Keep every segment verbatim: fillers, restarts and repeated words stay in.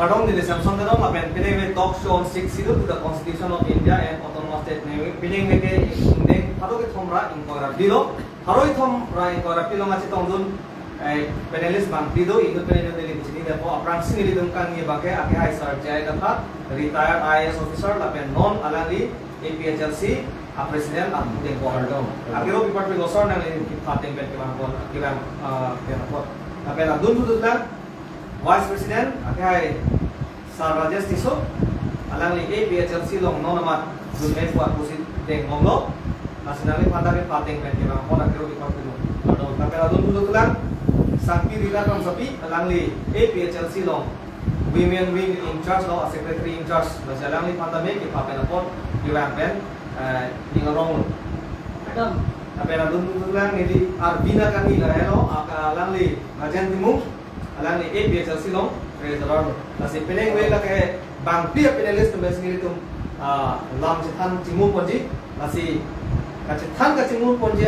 Kardom, neli Samson Teron, lapen pini neli talk show on Sixth Schedule to the Constitution of India and Autonomous State, neli pini neli ke ingdeng pharo kethom ra ingkoi ra phli lo, pharo kethom ra ingkoi ra phli lo nangchetongdun, eh, panelist abang phli do, inut pen inut neli kachinidetpo. Aphrangsi nelitum kangni abang ke, akehai Sir J I Kathar, retired I A S officer, lapen non alangli A P H L C a president, a pudengpo. Kardom. Akero pi apar pi lo sir, nangli kepateng pen kevang apot, kevang, ah, kevang apot. Lapen adun pudutlang, Vice President, akehai Sir Rajesh Tisso, alangli A P H L C along non amat dunme pu apotsi dengdamlo, lasi nangliphan ta kepateng pen kevang apot akero pi apar pi lo. Lapen adun pudutlang, Sangpi Rita Kramsapi, alangli A P H L C along Women Wing in charge lo, a secretary in charge, lasi alangliphan tame kepapen apot kevang pen, eh, ning arong lo. Kardom. Lapen adun pudutlang neli Arvina Kani lahelo, aka alangli Rajen Timung, alangli A P H L C along treasurer lo. Lasi pini neli lake bangphli a panelist atum pensi nelitum, ah, lam chethan chimu ponji, lasi kachethan kachimu ponji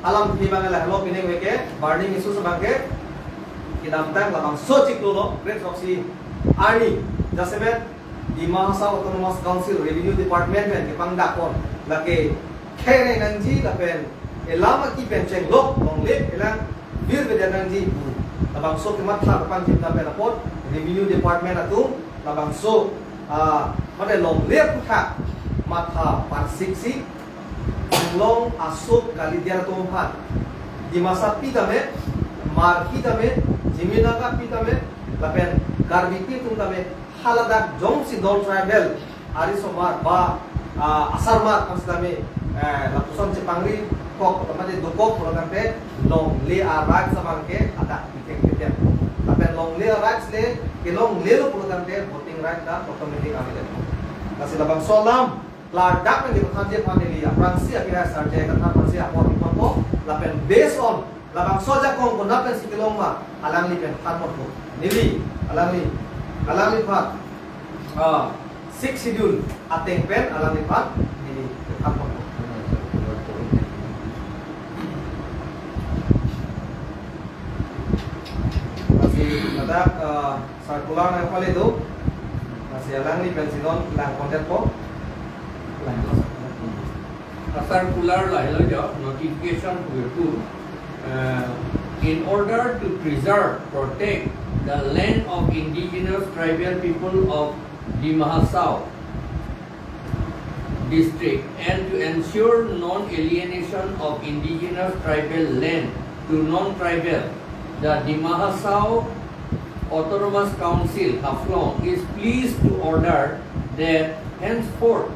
alamthe abang lahelo, pini neli ke burning issues abang ke kedamtang labangso chiklo lo, great roxy arni, jasemet Dima Hasao Autonomous Council Revenue Department pen kepangdakpon, lake khere nangji lapen elam aki pen chenglok longle elang virvedet nangji pu labangso kematha kapangjim dam pen apot Revenue Department atum labangso, ah, mane longle aphuthak matha parsiksi, Anglong aso kalidiar atum aphan, Dimasapi tame, Hmarki tame, Jimina Kappi tame, lapen Karbipi atum tame, haladak jongsi non tribal arisomar ba, ah, asarmar aphan sitame, eh, lapuson chepangri kok, mane dokok pulo tangte longle a-rights abang ke adak pikeng peten. Lapen longle a-rights le, kelonglelo pulo tangte voting right ta automatic available. Lasi labangso alam klardak pen kepathanji aphan neli aphrangsi akehai Sir J I Kathar aphansi apor pi ponpo, lapen based on labangso ajakong konat pensi kelong ma, alangli pen than ponpo. Neli, alangli, alangliphan, ah, Sixth Schedule ateng pen alangliphan neli than ponpo. Lasi ladak, ah, circular nangpale do, lasi alangli pensi non lang kontet po. Lang kontet. A circular lahelo jo, notification pu pu, eh, in order to preserve, protect the land of indigenous tribal people of Dima Hasao district and to ensure non-alienation of indigenous tribal land to non-tribal, the Dima Hasao Autonomous Council, Haflong, is pleased to order that henceforth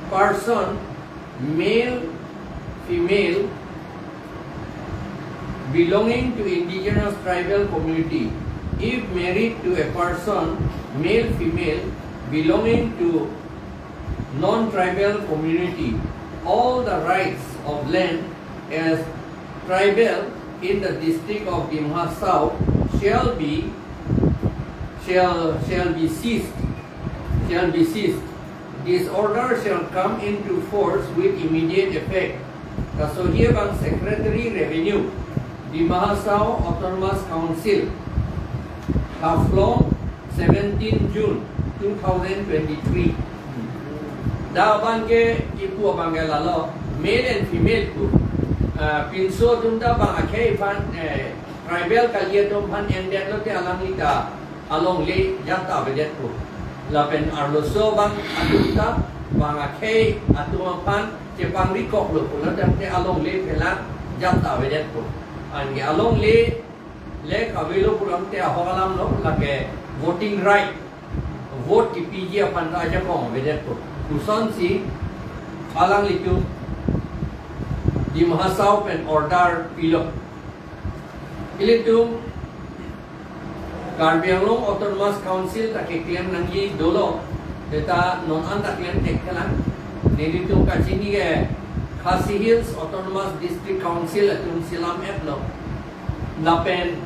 person, male, female, belonging to indigenous tribal community, if married to a person, male, female, belonging to non-tribal community, all the rights of land as tribal in the district of Dima Hasao shall be, shall, shall be ceased, shall be ceased. This order shall come into force with immediate effect. Kasohia bang Secretary Revenue, Dima Hasao Autonomous Council, Haflong, seventeen June two thousand twenty-three. Dak abang ke kipu abang ke lalo, male and female pu. Ah, pinso atum ta bang akhei aphan, eh, tribal kali atum aphan endetlo te alangli ta alongle jat ta avedetpo. Lapen arloso bang atum ta bang akhei atum aphan chepangri koklo pulo tangte alongle phelang jat ta avedetpo. Anke alongle le kavelo pulo tangte ahok alam lo, lake voting right, vote kipiji aphan ta ajakong avedetpo. Lasonsi alanglitum Dima Hasao pen order pilo. Ilitum Karbi Anglong Autonomous Council ta keklem nangji dolo, seta non an ta klem thekthelang. Nelitum kachini ke Khasi Hills Autonomous District Council atum selam-etlo. Lapen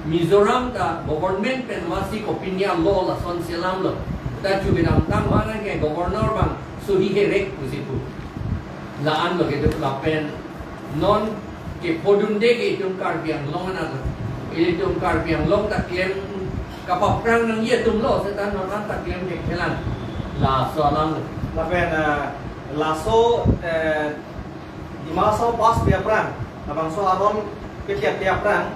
Mizoram ta government pen masi kopine a-law lason selamlo. Ta chu kedamtang abang ke governor bang sohi herek pusi pu. La-an lo kedo lapen non kephodunde ke itum Karbi Anglong anat lo. Ilitum Karbi Anglong ta klem Kapaphrang nangji atumlo seta non anta klem thekthelang. Laso alam. Lapen, eh, laso, eh, Dima Hasao pass pi aphrang, labangso aron pipiat pi aphrang,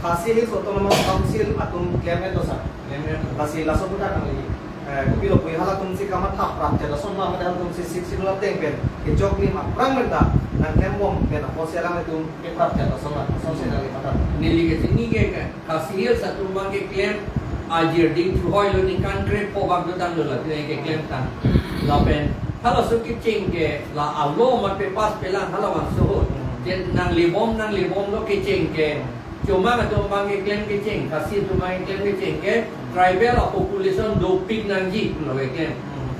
Khasi Hills Autonomous Council atum klem-etlo sir. Klem-etlo. Lasi laso aputhak nangli, eh, kopilo pu halatum si kamatha prapjak lason ma, mate halatum si Sixth Schedule ateng pen kechoklim aphrang pen ta nangklembom pen apotsi alanglitum ke prapjak lason ma, lason si nangli matha. Neli kachini ke, ke Khasi Hills atum abang keklem ajir ding thuhoi lo, ningkan krepho abang dotanglo, latum keklemtang. Lapen halaso kecheng ke la alo mat pe pass pelang halabangso ahut. Je nanglebom, nanglebomlo kecheng ke. Chomang atum abang keklem kecheng, Khasi atum abang keklem kecheng ke tribal a-population dopik nangji pulo keklem.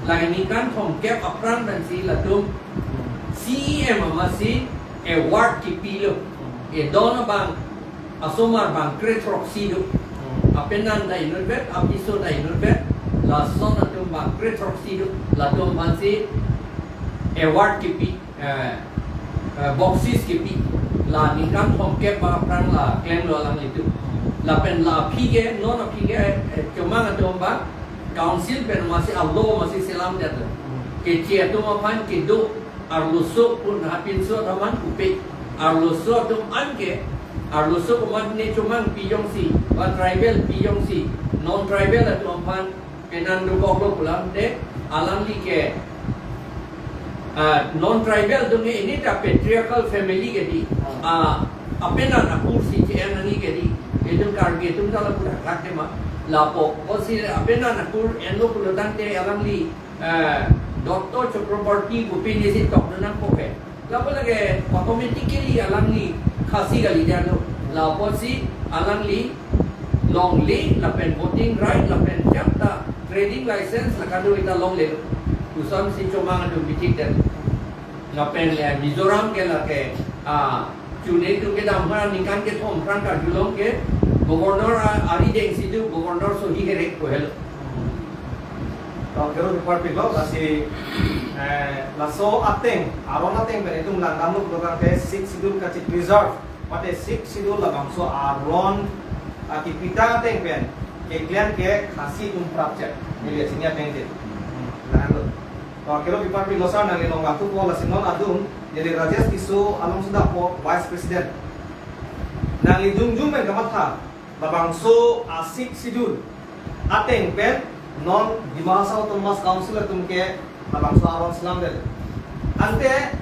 Lake ningkan thomkep aphrang pensi latum C E M amatsi award kepilo. Edon abang asomar bang kre throksi do. Apenan ta inutvet, apiso ta inutvet, lason atum bang kre throksi do. Latum aphansi award kepi, eh, eh, boksis kepi. La ningkan thomkep aphrang la klemlo alanglitum. Lapen la aphi ke, non aphi ke, eh, Chomang atum bang council pen amatsi alo amatsi selamdet. Keche atum aphan kedo arloso pun hapinso thaman kupe. Arloso atum anke, arloso komatne Chomang pi jongsi, ba tribal pi jongsi, non-tribal atum aphan penan dokoklo pulang te, alangli ke, ah, non-tribal atum ke ini ta patriarchal family ke di. Ah, apenan akur si che-en nangji ke di. Itum Karbi atum ta lapu thak tema. Lapu, o si apenan akur enlo pulo tangte alangli, eh, Doctor Chakraborty kopine si tokdun nangpo ke. Lapu lake automatically alangli Khasi kalidet lo. Lapusi alangli longle lapen voting right lapen jangta trading license la kado ita longlelo. Lasonsi Chomang atum bithikdet. Lapen, eh, Mizoram ke lake, ah, chune atum kedam ha ningkan kethom aphrang karjulong ke governor a-, arideng si do governor sohi herek ko helo. To, kero kepar pilo, lasi, eh, laso ateng, aron ateng pen itum langdamlo pulo tangte Sixth Schedule kachi-preserve, mate Sixth Schedule labangso aron, ah, kepitang ateng pen keklem ke Khasi atum prapjak. Neli kachini ateng je. Hmm, langdamlo. To, kero kepar pilo sir, nangli long bang thupo, lasi non adung, neli Rajesh Tisso along sudakpo Vice President. Nangli jongjung pen kamatha, labangso a-Sixth Schedule ateng pen non Dima Hasao Autonomous Council atum ke labangso aron selamdet. Ante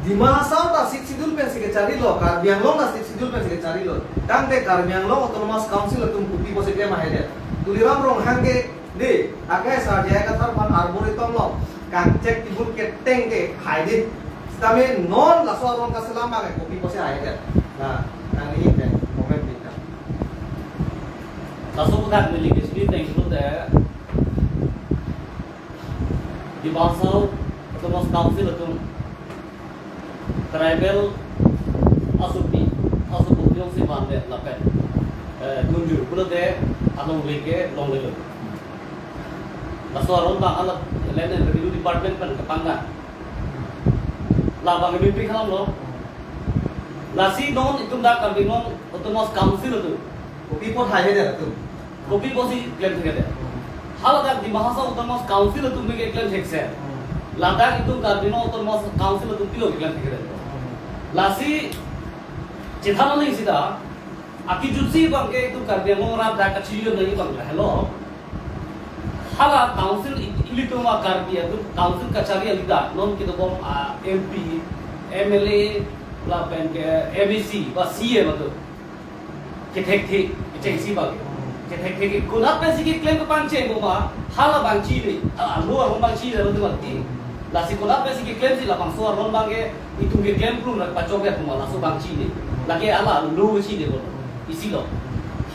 Dima Hasao ta Sixth Schedule pensi kecharilo, Karbi Anglong ta Sixth Schedule pensi kecharilo. Tangte Karbi Anglong Autonomous Council atum kopi pusi klem haidet. Tuliram Ronghang ke di, akai sarjai kathar aphan arboretum lo, kangchek tebul keteng ke hai di. Sitame non laso aron kaselam abang ke kopi pusi haidet. Na, nangli pen comment bika. Laso aputhak neli kachini ateng pulote Dima Hasao Autonomous Council atum tribal asopi, asopi jongsi vandet lapen, eh, dunjui pulote alongle ke longlelo. Laso aron abang ala Land and Revenue Department pen kepangga. Labang ke bipik halam lo. Lasi non itum dak Karbi Anglong Autonomous Council atum kopi apot haihedet atum. Kopi pusi klem thekthedet. Haladak Dima Hasao Autonomous Council atum ke klem thekse. Ladak itum Karbi Anglong Autonomous Council atum pilo klem thekthedet. Lasi chethan nangji seta, akejutsi abang ke itum Karbi Anglong arat dak kachiri nangji abang lahelo. Hala council i-, ilitum a-Karbi atum council kachari alida, non kedobom a-M P, M L A, lapen ke M A C, ba C M atum kethekthe, kechengsi abang. Kethekthe ke konat pensi keklem ke pangcheng boma, hala abang chini, hala alo aron abang chini, alo tu mati. Lasi konat pensi keklemsi labangso aron abang ke, itum keklem plum rak pachok ya kuma, laso abang chini. Lake hala alo chini lo. Isi lo.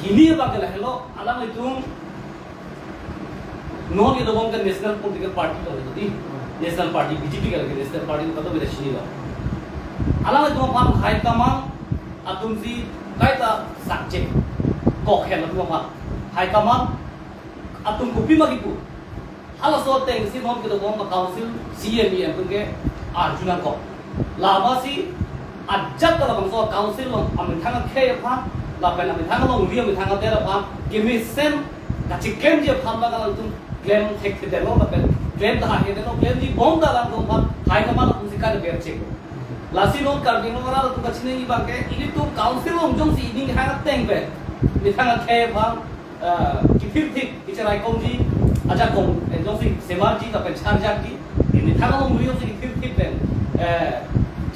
Hini abang ke lahelo, alanglitum non kedobom ke national political party lo, jadi national party, B J P ke lake national party, kado beda chinilo. Alanglitum aphan high command atum si kaita sakche, kok hen atum aphan. High command atum kopi ma kipu. Halaso atengsi non kedobom a-council, C M, E M atum ke arju nangkok. Labangsi ajat ta labangso council along amethang akhei aphan Lapen amethang alongri, amethang adet aphan kemesen kacheklemji aphan abang alangtum klem thekthedetlo, lapen klem ta hahedetlo, klemji bom ta alangtum aphan high command atum si kadeber chek. Lasi non Karbi Anglong arat atum kachiningri abangke, ilitum council along jongsi ining hang ateng pen methang akhei aphan, eh, kithirthip, kicherai kongji, ajakong, eh, jongsi semarji lapen charjakji, methang alongri jongsi kithirthip pen, eh,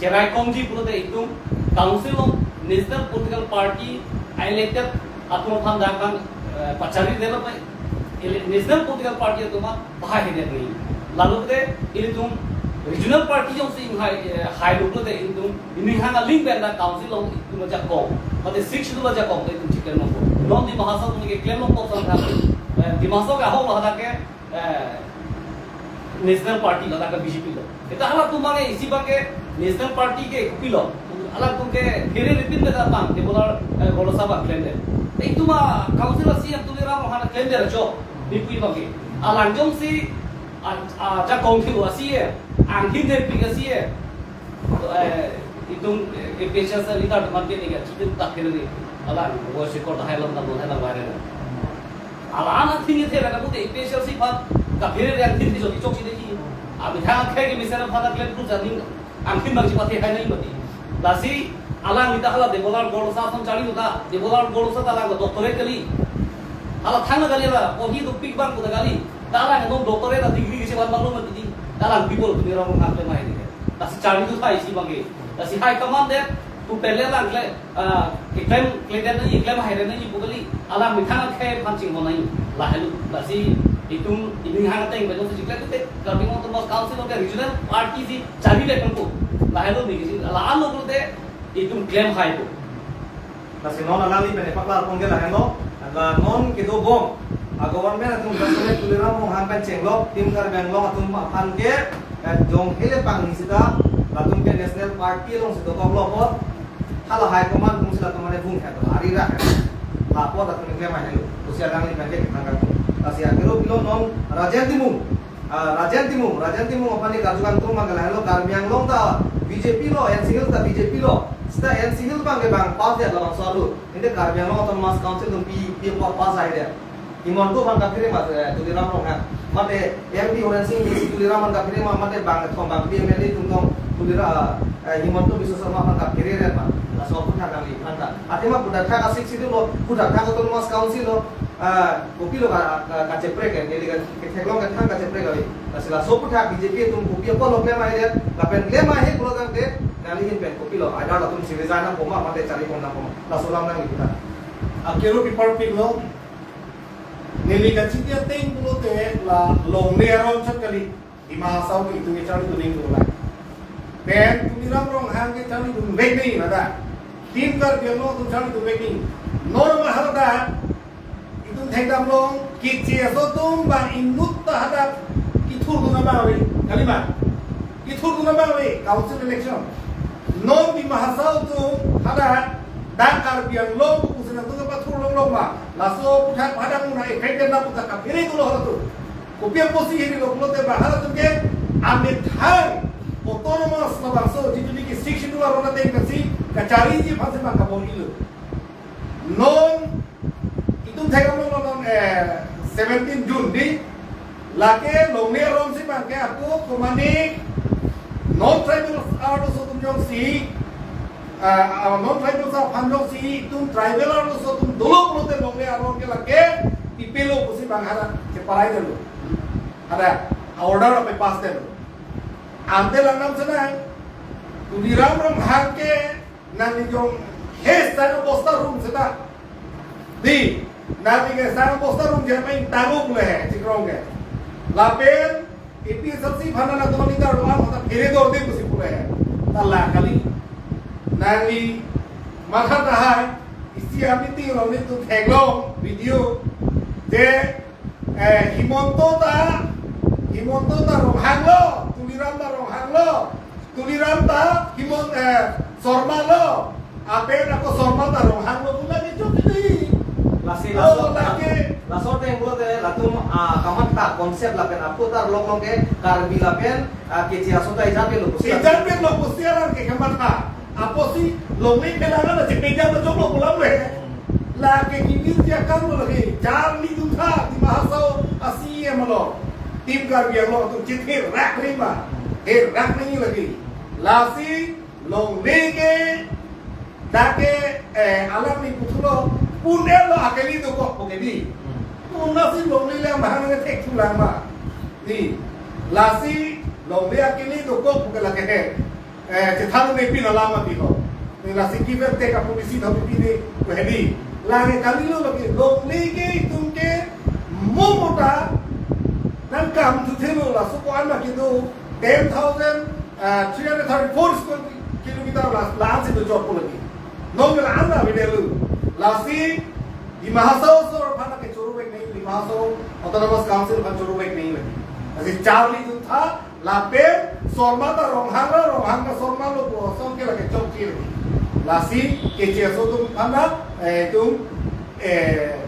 cherai kongji pulote itum council along national political party elected atum aphan dak aphan, eh, pachari delo pai, ele-, national political party atum aphan bahai hene ni. Lalu te ilitum regional party jongsi inghai, eh, hai lo pulote ilitum ining hang aling pen dak council along itum ajakong, mate six schedule ajakong te itum chiklem longpo. Non Dima Hasao atum ke klem longpo sang tha. Eh, Dima Hasao ke ahok lo hadak ke, eh, national party lo, hadak ke B J P lo. Kita halatum abangke, isi abangke national party ke kopilo, halatum ke phere ripin beda pang, Debolal, eh, Gorlosa abang klemdet. Te itum a council a C E M Tuliram Ronghang klemdet jo, mipui abangke. Alang jongsi, a, ajakong thilo a C E M, angthin thepik a C E M. Eh, itum, eh, A P H L C leader teman ke ni ka, chitin tak kiri ni. Alang, voice record hai lom tam, hai lom viral. Alang athini the, na pute A P H L C aphan kaphere re angthin thejok chok si dei. Amethang akhei kemesen aphan klem tu janing angthin abang chipathe hai nai mati. Lasi alang nita hala Debolal Gorlosa ason charli ta, Debolal Gorlosa ta alang doctorate kali. Hala thang kali la, pohi dopik abang pu ta kali. Ta alang non doctorate a degree kechevan abang lo mati. Ta alang people Tuliram Ronghang klemahai ni. Lasi charli tu thai isi abangke. Lasi high command det, tu pele alang kle, ah, keklem, klemdet nangji, klemhaidet nangji pu kali, alang methang akhei aphan chinghon nangji. Lahelo, lasi itum ining hang ateng pen jongsi chiklem te, Karbi Anglong Autonomous Council along ke regional party si charli le pen ko. Lahelo ni kisi, la-an lo pulote itum klemhaipo. Lasi non alangli pen epaklar pon ke lahenlo, la non kedo bom a government atum jasemet Tuliram Ronghang pen chenglok, Team Karbi Anglong atum aphan ke, eh, jong hele pangni sita, latum ke national party alongsi dokoklo apot, hala high command atum si latum mane bung het, ari rak het. Lapu latum ke mahelo, pusi alangli pen ke kethan kan. Lasi akero pilo non Rajen Timung. Ah, Rajen Timung, Rajen Timung aphan ni karju kangtung abang ke lahelo, Karbi Anglong ta B J P lo, N C Hills ta B J P lo. Sita N C Hills abang ke bang pass det labangso arlo. Ante Karbi Anglong Autonomous Council atum pi, pi apot pass haidet. Himanta aphan kaphere ma, eh, Tuliram Ronghang. Mate M P Horen Sing Bey si Tuliram aphan kaphere ma, mate bang thom bang P M L A atum tong Tuliram, eh, Himanta Biswa Sarma aphan kaphere ret ma. Laso aphuthak kali aphan ta. Athema puthak thak a-six schedule lo, puthak thak Autonomous Council lo. Ah, kopilo ka, ka, kacheprek ke, neli ka, ketheklong kethang kacheprek kali. Lasi laso aphuthak B J P atum kopi apotlo klemhaidet, lapen klemhai pulo tangte, neli ahin pen kopilo, either latum si resign nangpo ma, mate charli pon nangpo ma. Laso alam nangli puthak. Akero pipar pik lo, neli kachiti ateng pulote la longle aron chot kali. Dima Hasao ke itum ke charlidun nangji pulo. Pen Tuliram Ronghang ke charlidunvek nangji, nada. Team Karbi Anglong atum charlidunvek nangji. Normal hala itum thekdam long, keche aso atum abang inut ta hadak kethurdun abang ave, kalima. Kethurdun abang ave, council election. Non Dima Hasao atum hadak, dak Karbi Anglong pusi nangtum kepathur longlong ma. Laso aphuthak hadak muna effect na puthak kaphere dolo halatum. Kopi apotsi hiri lo pulote ba halatum ke amethang autonomous labangso jitu ni ke six schedule aron ateng pensi kacharliji aphansi abang kabor-ilo. Non itum thekdam long non, eh, seventeen June dei, lake longle aron si abang ke ako komane non tribal arloso atum jongsi, ah, ah, non tribal aphan jongsi itum tribal arloso atum dolo pulote longle aron ke lake pipelo pusi abang hadak cheparai detlo. Hadak order ape pass detlo. Ante langdam senang, Tuliram Ronghang ke nangli jong he sang bosta rum seta. Dei, nangli ke sang bosta rum je main tango pule he, chikrong ke. Lapen, A P H L C aphan nangtum leader lo-an ta phere do dei pusi pule he. Ta la kali. Nangli matha tahai, isi a-meeting along nelitum theklong video, je, eh, Himanta ta, Himanta ta Ronghang lo, Tuliram ta Ronghang lo, Tuliram ta Himanta, eh, Sarma lo, apen ako Sarma ta Ronghang lo, puna ke chot dei. Lasi, oh, laso, lake. Laso ateng pulote latum, ah, kamatha concept lapen aphuthak longlong ke Karbi lapen, ah, keche aso ta ejaplo pusi. Ejaplo pusi alang ke kamatha. Apotsi longle phelang na chepejam na choklo pulang le. Lake kini tiakam lo lake, charli duntha, Dima Hasao a-C E M along. Team Karbi Anglong atum chithir rak ri ma, thir rak ri lake. Lasi longle ke, dak ke, eh, alam ni puthulo, pune lo akeli dokok pu ke di. Puna si longle le mahang ne thek thulang ma. Di, lasi longle akeli dokok pu ke lake he. Eh, chethan ne pin alam ma di ho. Ni lasi give and take a policy tho pine ko he di. Lake kali lo lake longle ke itum ke mo mota nangkam thu thelo laso ko-an ma kedo ten thousand, uh, three hundred thirty-four square kilometer la, la-an si do chot pu lake. Non ke la-an la bidelu. Lasi Dima Hasao asor aphan ke choro bek nai, Dima Hasao Autonomous Council aphan choro bek nai lake. Lasi charli duntha, lapen Sorma ta Ronghang ra, Ronghang ta Sorma lo pu ason ke lake chokche lake. Lasi Keche aso atum aphan ta, eh, itum, eh,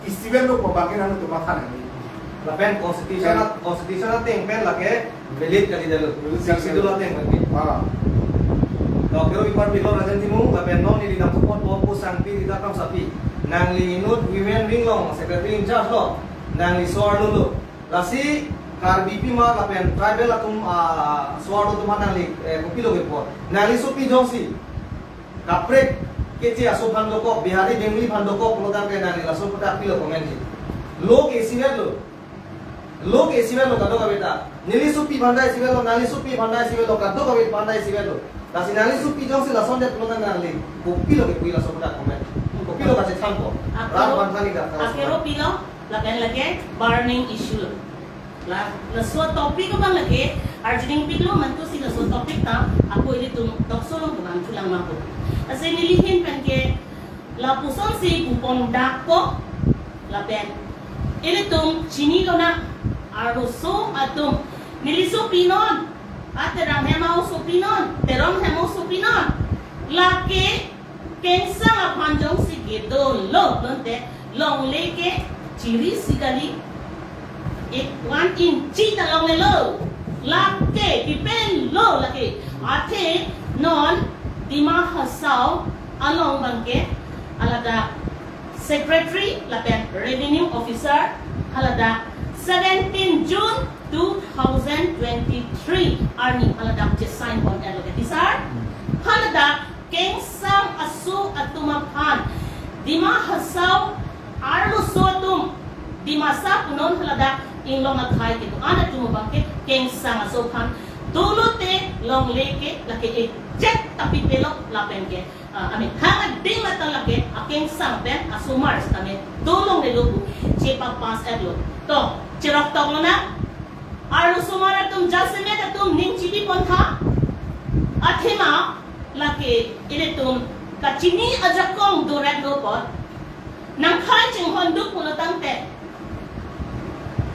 festival lo pu abang ke nangtum matha nangji. Lapen constitution, Kan. Constitution ateng pen lake valid kali dalo. Valid Sixth kali. Schedule ateng pen. Ah. Doctor Ipar Bilo Rajen Timung, lapen non neli nangtupon po pu Sangpi Rita Kramsapi. Nangli inut women wing along secretary in charge lo. Nangli so-arlo lo. Lasi Karbi pima lapen tribal atum, ah, so-arlo atum aphan nangli, eh, kopilo kepu. Nangli sopi jongsi kaprek Keche aso aphan dokok, Bihari Bengali aphan dokok pulo tangte nangli laso aputhak pilo comment ji. Lo ke isivet lo. Lo ke isivet lo kadokave ta. Neli sopi aphan ta isivet lo, nangli sopi aphan ta isivet lo, kadokave aphan ta isivet lo. Lasi nangli sopi jongsi lason det pulo tangte nangli kopilo kepu laso aputhak comment. Kopilo kachethanpo. Ako, Rat aphan thani ka. Akero pilo, lapen lake burning issue lo. La, laso topic abang lake arjuding pik lo mantu si laso topic ta ako ilitum talk show along kevang thulang ma ko. Lasi neli ahin pen ke lapuson si pupon dakpo lapen ilitum chini lonang arloso atum, neli sopi non, a Terang hem a-o sopi non, Teron hem a-o sopi non. Lake Kengsang aphan jongsi kedo lo pulote longle ke chiri si kali. Ek one inchi ta longle lo. Lake kipen lo lake. Athe non Dima Hasao along abang ke haladak secretary lapen revenue officer haladak seventeen June two thousand twenty-three arni haladak chesign pon-et lo ke ti sir. Haladak Kengsang aso atum aphan, Dima Hasao arloso atum, Dimasa punon haladak inglong akhei kedo-an atum abang ke Kengsang aso aphan dolo te longle ke lake ejek ta pipelo lapen ke, ah, amethang ading lata lake akengsang pen asomar sitame dolongle lo pu chepa pass-et lo. To, cherok tok lonang. Arloso mar atum, jasemet atum ning chipi pon tha. Athema lake ilitum kachini ajakong doret lo apot nangkhai chinghon duk pulo tangte,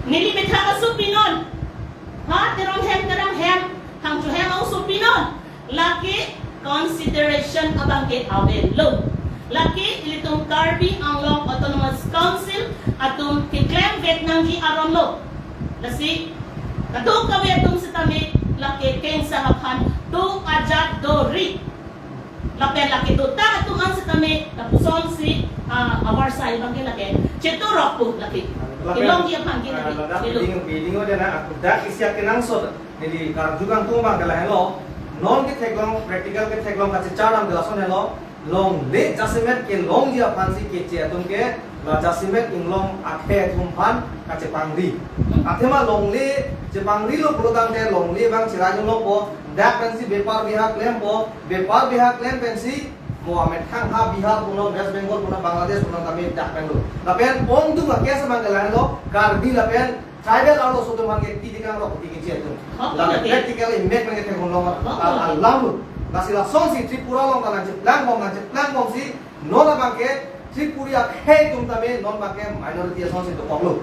neli methang asopi non, ha, Teron hem, Terang hem, Hangjo hem a-o sopi non. Lake consideration abang ke avelo. Lake ilitum Karbi Anglong Autonomous Council atum keklem vek nangji aron lo. Lasi kadokave atum sitame lake Kengsang aphan do ajat do ri. Lapen lake dotang atum an sitame lapuson si, ah, avarsai abang ke lake chetorok pu lake. Lapen, kelongji aphan ke ah, lake ladak chelo. Building, building o dena aku dak isi akenangsot. Neli karju kangtung abang ke lahelo, non ketheklong, practical ketheklong kachechar abang ke lason helo, longle jasemet kelongji aphan si Keche atum ke, la jasemet inglong akhei atum aphan kachepangri. Athema longle chepangri lo pulo tangte longle abang cherai lo po, dak pensi bepar bihak klempo, bepar bihak klem pensi mo amethang ha Bihar punon, West Bengal punon, Bangladesh punon tame dak pen lo. Lapen ongdung a-case abang ke lahelo, Karbi lapen tribal arloso atum aphan ke ti dikang rok ti keche atum. Hok, lapen oke. Practical impact abang ke theklong long, hok, a, oke. Alam lo. Lasi lasonsi Tripura along ta nangcheplang bom, nangcheplang bomsi non abang ke Tripuri akhei atum tame non abang ke minority asonsi dokok lo.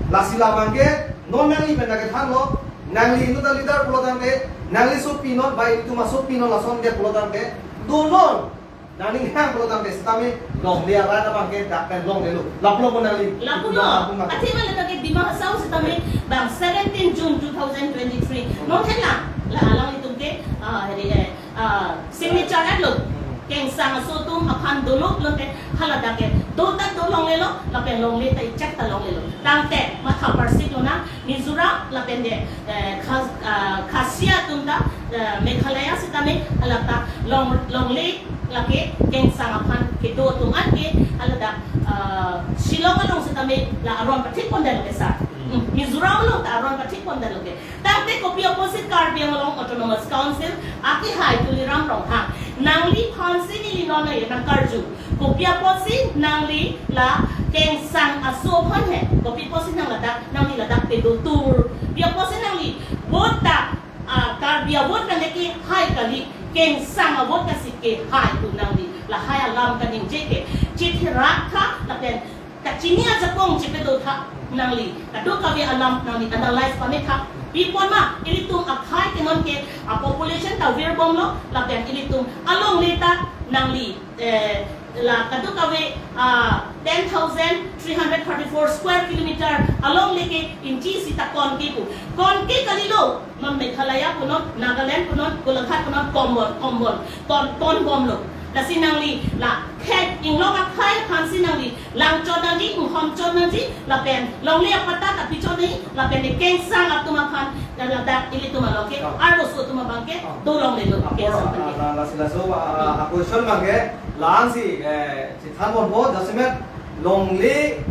Lasi labang ke non nangli pen nangkethan lo, nangli inut a-leader pulo tangte, nangli sopi non, ba ilitum asopi non lason det pulo tangte, do non. Nangning hang pulo tangte sitame longle arat abang ke dak pen longle lo. Lapulo ko nangli? Lapulo. Lapulo. Athema lake Dima Hasao sitame bang seventeen June two thousand twenty-three. Non hela, la alanglitum ke, ah, heri, eh, ah, signature lo. Kengsang aso atum aphan dolo pulote haladak ke Do ta do longlelo, lapen longle ta ichak ta longlelo. Tangte matha parsik lonang, Mizoram lapen de, eh, Khas-, ah, Khasi atum ta, eh, Meghalaya sitame, hala ta long, longle lake kengsang aphan kedo atum an ke, hala ta, ah, Shillong along sitame la aron pathik pon detlo ke sir. Hmm. Hmm, Mizoram along ta aron pathik pon detlo ke. Tangte kopi apotsi Karbi Anglong Autonomous Council akehai Tuliram Ronghang, nangliphansi neli non nangkarju. Kopi apotsi nangli la kengsang aso aphan he. Kopi apotsi nang ladak, nangli ladak pedo tur. Pi apotsi nangli vote ta, ah, Karbi a-vote nangli kehai kali, kengsang a-vote kasi kehai tu nangli. Lahai alam kaningje ke. Chitherak tha, lapen kachini ajakong chipedo tha nangli. Kadokave alam nangli analyze pame tha. Pi apot ma, ilitum akhai ke non ke, a-population ta virbomlo, lapen ilitum alongle ta nangli, eh, la kadokave, ah, ten thousand three hundred thirty-four square kilometer alongle ke inchi sita konke pu. Konke kalilo, non Meghalaya punon, Nagaland punon, Golaghat punon, kombon, kombon, kon, konbomlo. Lasi nangli, la, khek, inglong akhai aphansi nangli langchot nangji, inghomchot nangji, lapen longle apatta ta pichot nangji, lapen ne kengsang atum aphan, la, ladak ilitum along ke, Oh. arloso atum abang ke, Oh. do longlelo, Oh, kengsang aphan ke. la, la, lasi laso, ah, Hmm. ah, question abang ke, la-ansi, eh, chethan bompo, jasemet longle,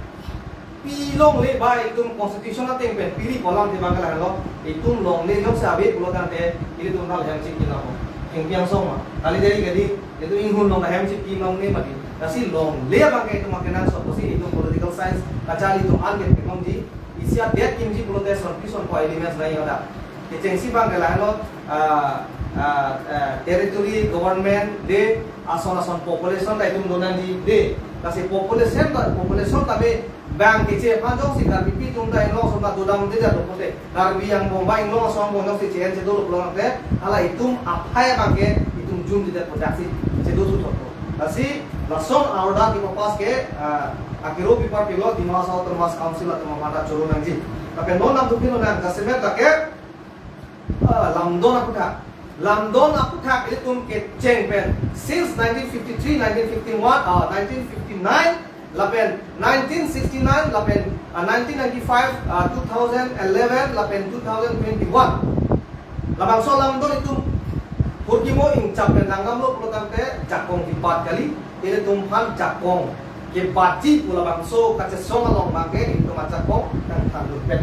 pi longle ba itum constitution ateng pen piri kolam di abang ke lahelo, itum longle jongsi ave pulo tangte, ilitum nal hem chik kinamo. Hengpiang song ma. Kali dari kali, itum inghun long hem chik kinong ne mati. Lasi longle abang ke itum akenangsot pusi itum political science kacharli atum an ke pekong di. Isi adet kimji pulote son pi son ko elements nai ada. Kechengsi abang ke lahelo, ah, ah, ah, territory, government, de, ason ason population ta itum do nangji, de. Lasi population ta, population ta be bang keche aphan jongsi Karbipi atum ta inglong ason ta dodam de ja do pote. Karbi angbong ba inglong ason angbong jongsi che-en che dolo pulo tangte, hala itum aphai abang ke itum jumjedet pudaksi chedo su thotpo. Lasi lason a-order kepapass ke, ah, akero paper pilo Dima Hasao Autonomous Council atum aphan ta choro nangji. Lapen non nangdukpin lonang, jasemet lake, ah, lamdon aphuthak. Lamdon aphuthak ilitum kecheng pen since nineteen fifty-three, nineteen fifty-one, ah, nineteen fifty-nine, lapen nineteen sixty-nine, lapen, ah, nineteen ninety-five, ah, two thousand eleven, lapen two thousand twenty-one. Labangso lamdon itum hurkimo ingchap pen nangdamlo pulo tangte jakong kebat kali, ilitum aphan jakong kebatji pu labangso kachesong along abang ke itum ajakong nangthandunpet.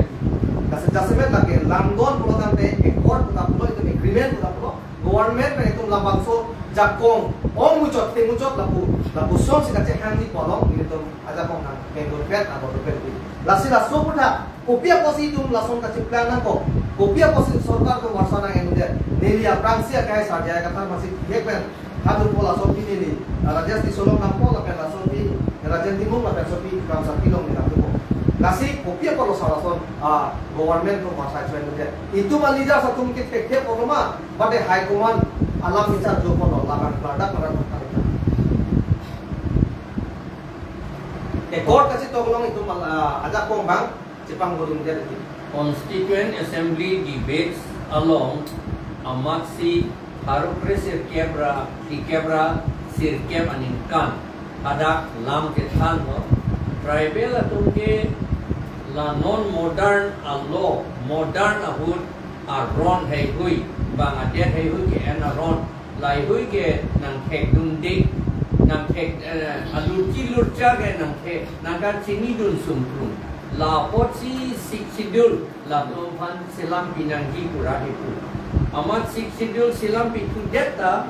Lasi jasemet lake lamdon pulo tangte accord pu ta pulo, itum agreement pu ta pulo, government pen itum labangso jakong ong muchot te muchot lapu, lapuson si kachehangji pu along ilitum ajakong nangthandunpet, nangthandunpet. Lasi laso aphuthak, kopi apotsi itum lason kachiplang nangkok, kopi apotsi sorkar atum varsa nang-endet, neli aphrangsi akehai Sarjai Kathar masi hek pen, hadu po lason pi neli, ah, Rajesh Tisso along dampo, lapen lason pi Rajen Timung, lapen lason pi Kramsa Teron along neli dampo. Lasi kopi apotlo sa lason, ah, government atum varsa choi nangdet. Itum a-leaders atum ke thekthe apotlo ma, bade high command alam bichar jo apotlo, labang klardak klardak. Accord kachetok along itum, ah, ajakong abang chepangdundet. Constituent Assembly debates along amatsi pharo kre sirkep ra, kre sirkep ra sirkep aningkan hadak lam kethanlo. Tribal atum ke la non modern alo, modern ahut aron heihui, bang adet heihui ke-en aron, laihui ke nangthekdunde, nangthek, eh, alurchi lurcha ke nangthek, nangkachinidun sumprum. La apotsi Sixth Schedule latum aphan selam pinangji pura hipu. Amat Sixth Schedule selam pithudet ta,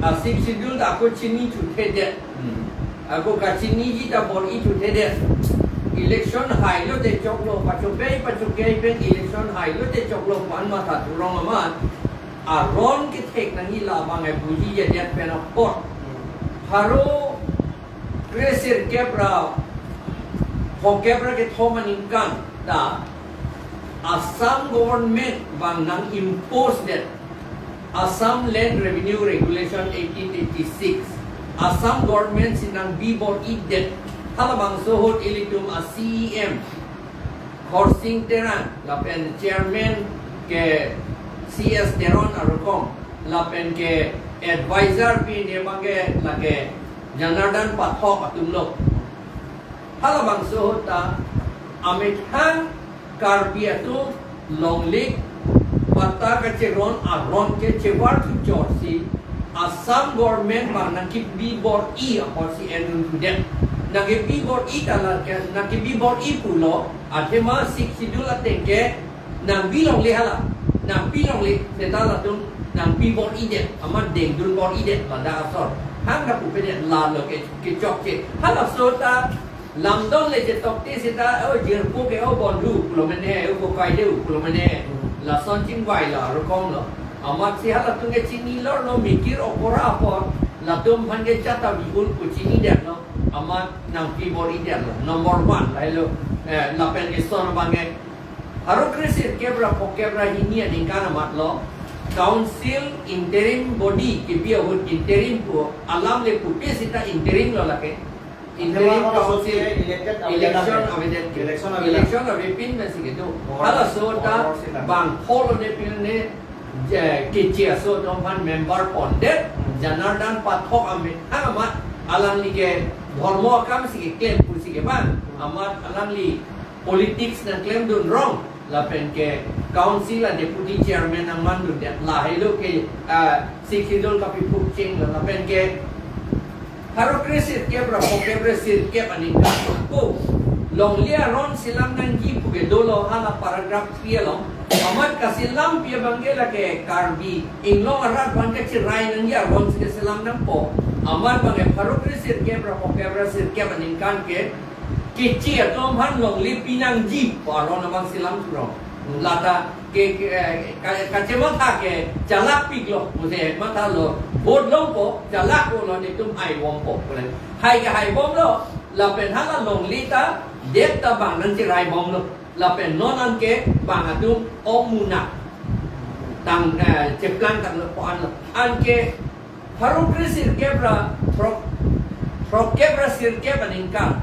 a Sixth Schedule ta ako chini thuthedet. Hmm. Ako kachiniji ta bor-i thuthedet. Election hailo te choklo, pachokei pachokei pen election hailo te choklo pu an matha thurong amat. Aron kethek nangji labang e bujijedet pen apot. Pharo kre sirkep ra phokep ra kethom aningkan ta Assam government bang nang-impose det Assam Land Revenue Regulation eighteen eighty-six. Assam government si nangbi bor-idet. Halabangso ahut ilitum a C E M Khorsing Terang, lapen chairman ke C S Teron arokom, lapen ke advisor pi ne abang ke lake Janardan Pathak atumlo. Halabangso ahut ta amethang Karbi atum longle patta kacheron aron ke chevar thuchor si Assam government abang nangkebi bor-i apotsi en-un thudet. Nangkebi bor-i ta lake, nangkebi bor-i pulo, athema Sixth Schedule ateng ke nangpi longle hala, nangpi longle, seta latum nangpi bor-idet, amat dengdun bor-idet, ladak asor. Hang napupedet, lalo ke, kechokche. Halaso ta lamdon le chetokte seta, o jirpo ke, o bondhu pulo mene, o kokai de pulo mene. Lason chingvai lo, arokom lo. Amatsi halatum ke chinilo, lo mikir okora apor, latum aphan ke chata bihul pu chinidetlo, amat nangpi bor-idetlo. Number one, lahelo, eh, lapen ison abang ke, pharo kre sirkep ra phongokep ra hini aningkan amatlo, Council interim body kebi ahut interim pu alam le pupe seta interim lo lake. Interim Athema council, elected avedet election lake. Avedet ke. Election avedet. Election avepin pensi kedo. Governor, halaso ta governor sila. Bang phol ne pil ne, je, keche aso atum aphan member pondet, Hmm. Janardan Pathak amethang amat alangli ke dhormo akam si keklem pusi ke bang, amat alangli politics nangklemdun rong, lapen ke council a deputy chairman nangmandundet, lahelo ke, ah, Sixth Schedule kapiphuk chenglo, lapen ke pharo kre sirkep ra phongokep ra sirkep aningkan ako longle aron selam nangji pu ke dolo, hala paragraph three along. Amat kaselampi abang ke lake Karbi Anglong arat aphan kacherai nangji aron si keselam nangpo. Amat abang ke pharo kre sirkep ra phongokep ra sirkep aningkan ke keche atum aphan longle pinangji pu aron abang selam thurong. Lata ke, ke, ka, kachematha ke chalakpiklo, muse mathalo, vote longpo, chalakpo lo, netum haibompo, pule. Hai ke haibomlo, lapen hala longle ta, det ta bang nangcheraibomlo, lapen non anke bang atum ong munak tang, eh, cheplang tanglo pu anlo. Anke pharo kre sirkep ra, pharo, phongokep ra sirkep aningkan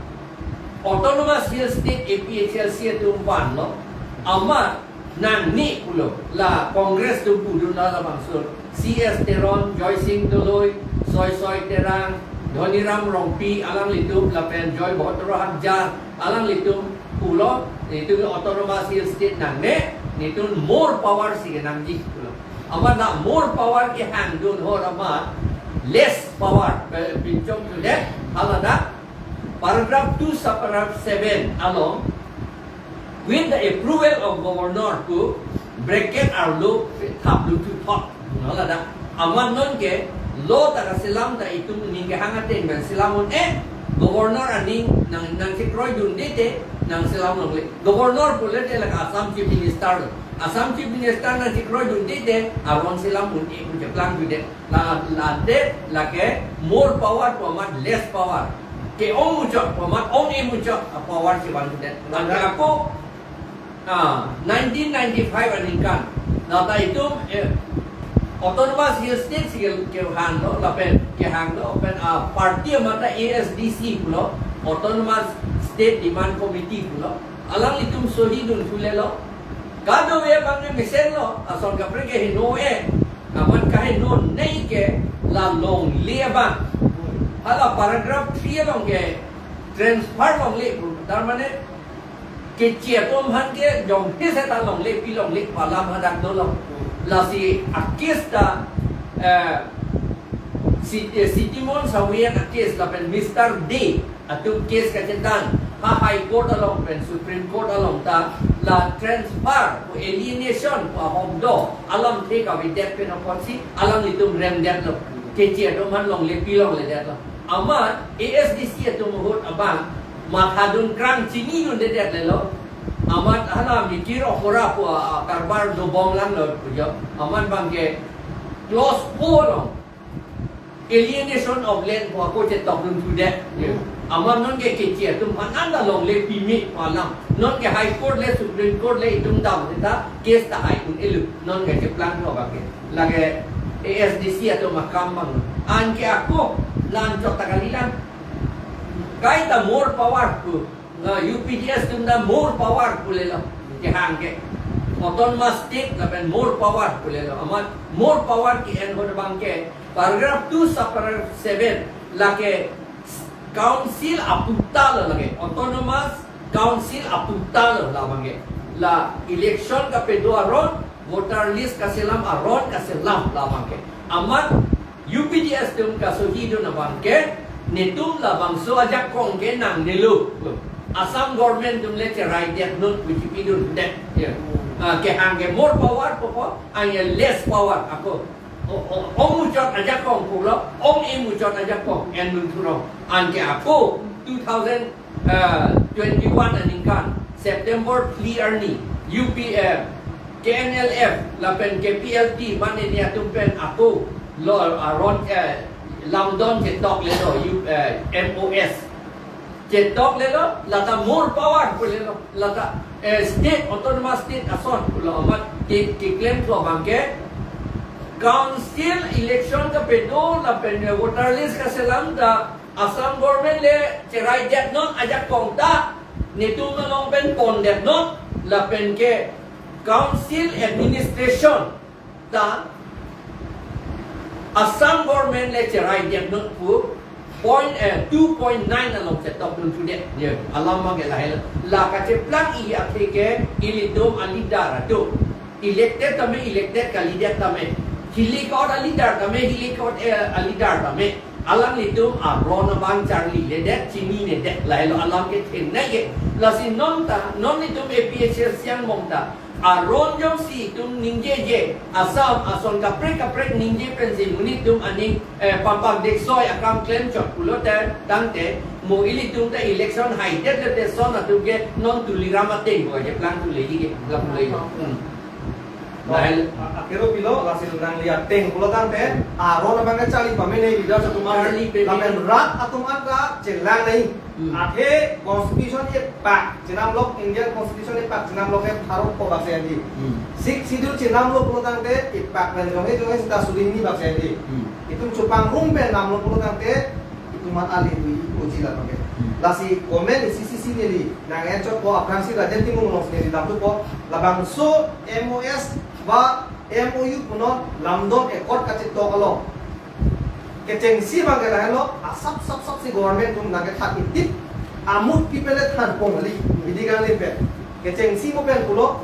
Autonomous Hill State, A P H L C atum vanlo. Amat nangne pulo, la Congress atum pudun la labangso. C S Teron, Joysing Doloi, Soisoi Terang, Dhoniram Rongpi, alanglitum lapen Joy Bhadrao Hagjar, alanglitum pulo, netum Autonomous Hill State nangne, netum more power si kenangji pulo. Amat la more power kehangdun ahut amat less power, eh, pinchongthudet, haladak paragraph two subparagraph seven along, with the approval of governor pu bracket arlo thapdun thuthot. No ladak. Amat nonke law ta kaselam ta itum ning kehang ateng pen selam un-e, governor aning nang, nangchekroidunde te nangselam longle. Governor pule te lake Assam Chief Minister lo. Assam Chief Minister nangchekroidunde te aron selam un-e pu cheplang thudet. La, la det lake more power pu amat less power. Ke-ong muchot pu amat ong-e muchot a power chevan thudet. Anke ako, ah, nineteen ninety-five aningkan, lata itum, eh, Autonomous Hill State si ke, kehanglo, lapen kehanglo, pen, ah, party amat ta A S D C pulo, Autonomous State Demand Committee pulo, alanglitum sohi dun thulelo. Kadokave abang ke mesenlo, ason kaprek ke heno-e, amat kaheno nei ke la longle abang. Hala paragraph three along ke transfer longle pu, tar mane keche atum aphan ke jongsi seta longle pi longle pu alam hadak dolo. Lasi a case ta, eh, si, eh, Sitimon Sahuyan a case lapen Mister Dey atum case kachethan, ha High Court along pen Supreme Court along ta la transfer pu alienation pu ahok do, alamthe kavedet pen apotsi alanglitum remdetlo. Keche atum aphan longle pi longledetlo. Amat A S D C atum ahut abang mathadun krang chinidundedet lelo. Amat hala mikir okora pu a, a karbar dobom langlo pu jo. Amat abang ke clause four along alienation of land pu ako chetokdun thudet. Amat nonke keche atum aphan anta longle pime pu alam. Nonke High Court le Supreme Court le itum dam seta case ta hai un-elo. Nonke cheplang tho abang ke. Lake A S D C atum akam abang. Anke ako la-anchot ta kalilang. Kaita more power pu. Na U P D S atum ta more power pulelo. Kehang ke. Autonomous state lapen more power pulelo. Amat more power ke-en ahut abang ke paragraph two subparagraph seven lake Council aputa lo lake, Autonomous Council aputa lo labang ke. La election kapedo aron, voter list kaselam aron kaselam labang ke. Amat U P D S atum kasohidun abang ke, netum labangso ajakong ke nangdelo. Assam government atum le cheraidetnon pu chipidunde. Ya. Ah, kehang ke more power pupo, ang ke less power ako. O, o, ong muchot ajakong pulo, ong e muchot ajakong, en dun thurong. Anke ako two thousand twenty-one aningkan September three arni U P F, K N L F lapen K P L T mane ni atum pen ako lo aron, eh, lamdon chetok lelo, U, eh, M O S. Chetok lelo, lata more power pu lelo, lata, eh, state, autonomous state ason pulo amat ke, keklem thu abang ke, council election kapedo lapen, eh, voter list kaselam ta Assam government le cheraidetnon ajakong ta, netum along pen pondetnon, lapen ke council administration ta Assam government le cheraidetnon pu point, eh, two point nine along chetokdun thudet. Ya, alam abang ke lahelo. La kacheplang-i athe ke ilitum a-leader atum. Elected tame, elected ka-leader tame. Hili kot a-leader tame, hili kot, eh, a-leader tame. Alanglitum aron abang charliledet, chininedet. Lahelo alam kethenei ke. Lasi non ta, non itum A P H L C angbong ta aron jongsi itum ningjeje, Assam ason kaprek kaprek ningje pensi monit atum aning, eh, papak deksoi akam klemchot pulote tangte, mo ilitum ta election haidet le te son atum ke non Tuliram ateng ko je plang tuleji ke, plang tuleji. Hmm. Lahel. A-, akero pilo, lasi nangli ateng pulo tangte, aron abang ke charli pamene, leader atum an, charli pamene, lapen rat atum an ta chelang nai. Hmm. Athe constitution epak chenamlok, Indian constitution epak chenamlok ke tharok ko bak si andi. Hmm. Sixth schedule chenamlok pulo tangte epak pen jonghe jonghe sita suding ni bak si andi. Hmm. Itum chupang rung pen namlok pulo tangte itum an ali dui uji la pakai. Hmm. Lasi comment isi isi neli nang enchot ko aphrangsi Rajen Timung alongsi neli damthu ko, labangso M O S ba M O U punon lamdon accord kachetok along kechengsi abang ke lahelo, asap sap sap si government atum nangkethan itip, amut kipen le than pong kali, bidi kangli pen. Kechengsi mo pen pulo,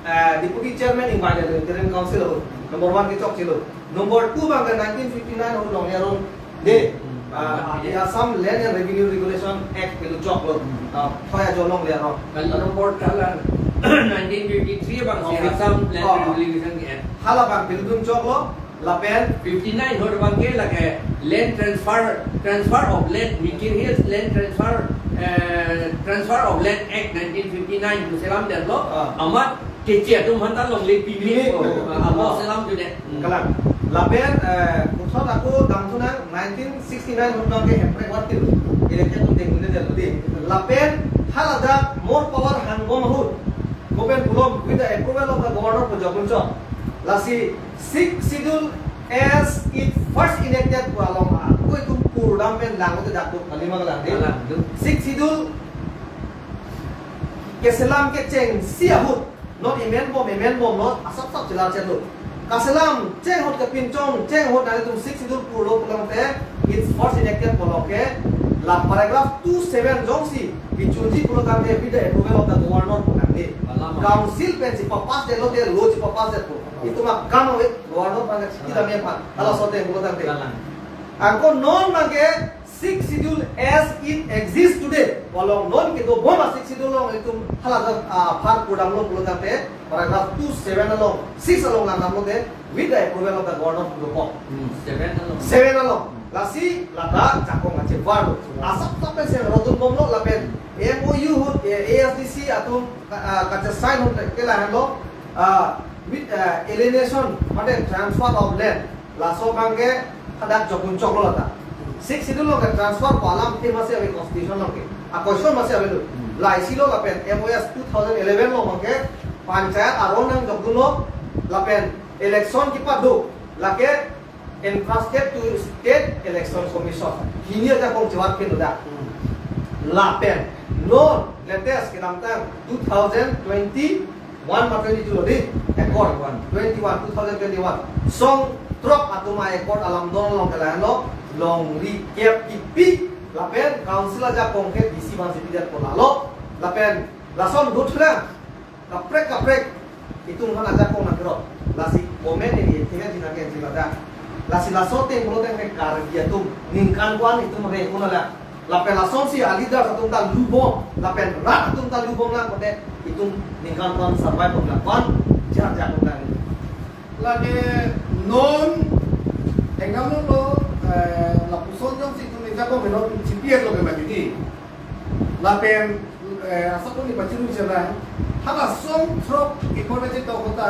eh, Deputy Chairman invited, Interim Council ahut. Number one kechokchelo. Number two abang ke nineteen fifty-nine ahut longle aron de, ah, the Assam Land and Revenue Regulation Act pelu choklo. Ah, thoi ajo longle aron. Kalau number tala nineteen fifty-three abang si, oh, Assam Land, oh, Revenue Regulation Act. Hala abang pelu dun choklo. Lapen fifty-nine ahut abang ke lake land transfer, transfer of land, Mikir Hills Land Transfer, eh, Transfer of Land Act nineteen fifty-nine pu selamdetlo. Ah. Amat keche atum aphan ta longle pimi. Pimi. Oh, ah, abo selam jude. Hmm. Kalang. Lapen, eh, puthot ako damthunang nineteen sixty-nine ahut abang ke Hemprek wartil. Elected atum dengdunde lo di. Lapen haladak more power hangbom ahut, kopen pulo, with the approval of the governor pu jokdun chok. Lasi Sixth Schedule as it first enacted pu along ako itum purdam pen langlote dak tu kalima kalang de. Kalang tu. Sixth Schedule keselam kechengsi ahut, non amendment bom, amendment bom, non asap sap chelar chetlo. Kaselam cheng ahut, kepinchong cheng ahut nanglitum Sixth Schedule purlo pulo tangte, it first enacted pulo ke, la paragraph two seven jongsi bichunji pulo tangte, with the approval of the governor pu nangji. Kalang. Council pensi papass detlote, law si papass detpo. Itum akam ave, governor abang ke chiki dam aphan. Halaso ateng pulo tangte. Kalang. Anke non abang ke Sixth Schedule as it exists today, along non kedobom a-Sixth Schedule along itum hala, ah, apar purdamlo pulo tangte, paragraph two seven along, six along langdamlote, with the approval of the governor pu dokok. Hmm, seven along. Seven along. Lasi lata jakong ache varlo. Asap sap pen seng rodun bomlo lapen M O U ahut, eh, A S D C atum, ah, kachesign ahut ke lahenlo, ah, with, ah, alienation, mate transfer of land. Laso abang ke hadak jokdun choklo lata. Sixth Schedule along ke transfer pu alam te masi ave constitution along ke. A question masi ave lo. Hmm. Laisi lo lapen M O S two thousand eleven along abang ke panchayat aron nangjokdunlo lapen election kepado lake entrusted to State Election Commission. Hini ajakong chevat pin lo dak. Hmm. Lapen non latest kedamtang two thousand twenty-one ma twenty-two lo di, accord one, twenty-one, two thousand twenty-one. Song throk atum a-accord alamdon along ke lahenlo, longri kep kipi Lapen council ajakong ke D C aphansi pidetpo lalo. Lapen lason dothrang kaprek kaprek itum aphan ajakong nangkerot. Lasi comment area thengji nangkenji ladak. Lasi laso ateng pulote Karbi atum ningkan ko-an itum rengkun ala. Lapen lasonsi aleaders atum ta lubom, lapen rat atum ta lubomlang pulote itum ningkan ko-an survive bomlang, ko-an jar jar bomlang. Lake non, engkam lo, eh, lapuson jongsi itum ningkan ko menon C P S lo ke mati. Lapen, eh, asapun ni pachiru chela. Hala song throk ipon aja to kota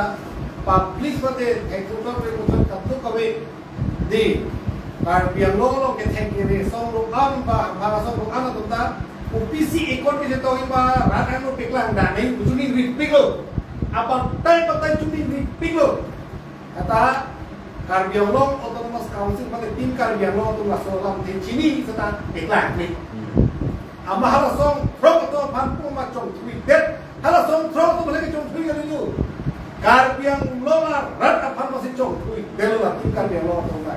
public mate headquarter pe kota kaplo kave di. Karbi Anglong along kethek kere song lo am ba, ba song lo am atum ta O B C accord ke to ba rat ang lo peklang dane ujuni ripik lo. Apa tai patai juni ripik lo. Kata Karbi Anglong Autonomous Council pada tim Karbi Anglong atum laso alam te chini seta peklang ni. Ama hala song throk atum aphan pu ma chongthuidet. Hala song throk atum lagi chongthui kali tu. Karbi Anglong arat aphan masi chongthuidet lo la tim Karbi Anglong atum ta.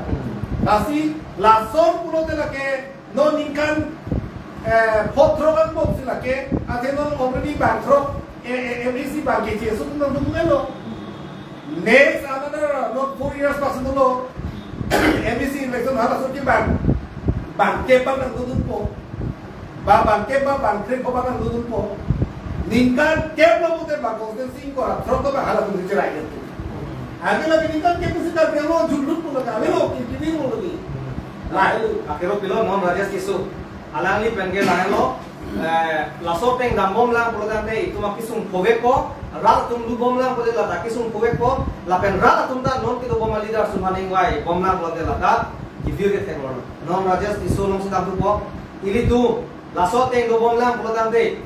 Lasi lason pulote lake non ningkan, eh, pho throk angbong si lake, athe non already bang throk, eh, eh, M A C bang keche, so nangdun lo. Next another, not four years pas dolo, M A C election hala so ke bang, bang ke bang nangdunpo. Ba bang ke ba bang kre ko bang nangdunpo. Ningkan ke lo pute bang constituency ko throk to bang hala pun cherai itu. Agi lagi ningkan ke pun si Karbi Anglong julut pun lagi, ave lo, kini lo lagi. Lahelo. Akero pilo non Rajesh Tisso. Alangli pen ke lahelo, eh, laso ateng dambomlang pulo tangte itum akesung phovekpo, rat atum lubomlang pulote lata kesung phovekpo, lapen rat atum ta non kedobom aleaders atum aphan ingvai bomlang pulote lata kevir ketheklong. Non Rajesh Tisso alongsi damthupo, ilitum laso ateng dobomlang pulo tangte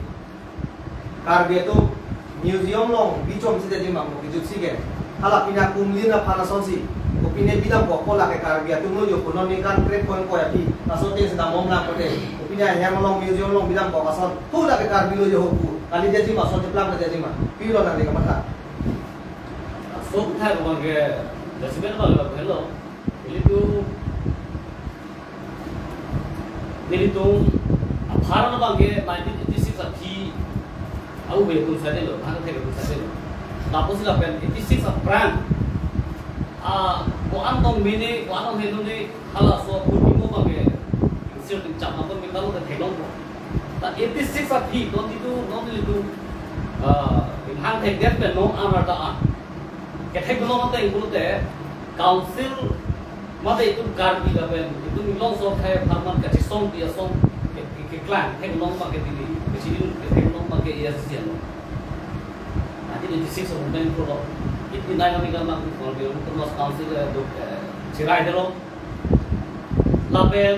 Karbi atum museum along bichom si dejima mo kejut si ke. Hala pini akumlin aphan asonsi. Kopine bidampo, ko lake Karbi atum lo jo, ko non ningkan kre point ko ya pi. Laso ateng si dambomlang pulote. Kopine ahem along museum along bidampo ason. Ko lake Karbi lo jo ho pu. Kali dejima ason cheplang dejima. Pilo nangli kamatha. Sok thai ko bang ke. Jasiben bang lo hello. Ilitum Nelitum apharman abang ke nineteen eighty-six aphi au be tum sade lo, hang the tum sade lo. Lapusi lapen eighty-six aphrang, ah, ko-an tong mene, ko-an tong henu ne, halaso aphu timo abang ke, sir ting chap napon mita lo ke theklongpo. Ta eighty-six aphi, non itu, non itu, ah, hang thekdet pen non an arta an. Kethek belong ate ingkul te, council mate itum Karbi lapen itum Inglong so khai apharman kachesong pi asong ke, ke, keklang, theklong abang ke Delhi, kachidin theklong abang ke A S D C ano. Nineteen eighty-six movement ko lo, eighty-nine ani kan abang ko lo, Autonomous Council, eh, do, eh, cherai delo. Lapen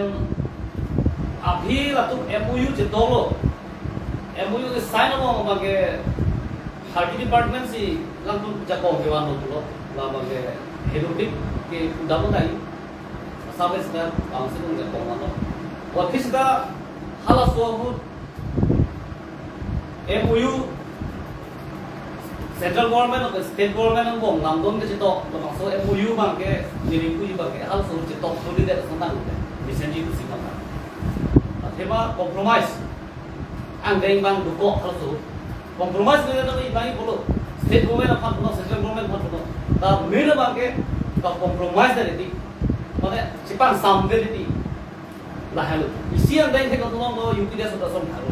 aphi latum M O U chetok lo. M O U ke sign abang abang ke Harki department si latum jakong kevan lo pulo. Labang ke Hedupik ke udam lo dai. Sampai sekarang council pun jakong lo. Waktu sudah halaso ahut M O U central government atau state government angbong lamdon ke chetok, labangso M O U abang ke, niring pu abang ke, halaso chetok, tuli dek santang ke, mesen ji kusi abang. Athema compromise, angdeng abang dukok halaso. Compromise ke dek abang pulo, state government aphan pulo, central government aphan pulo. Ta mena abang ke, ta compromise dek di, mane, chepang sam dek di. Lahelo. Isi angdeng thek atum lo U P D S atum ason thalo.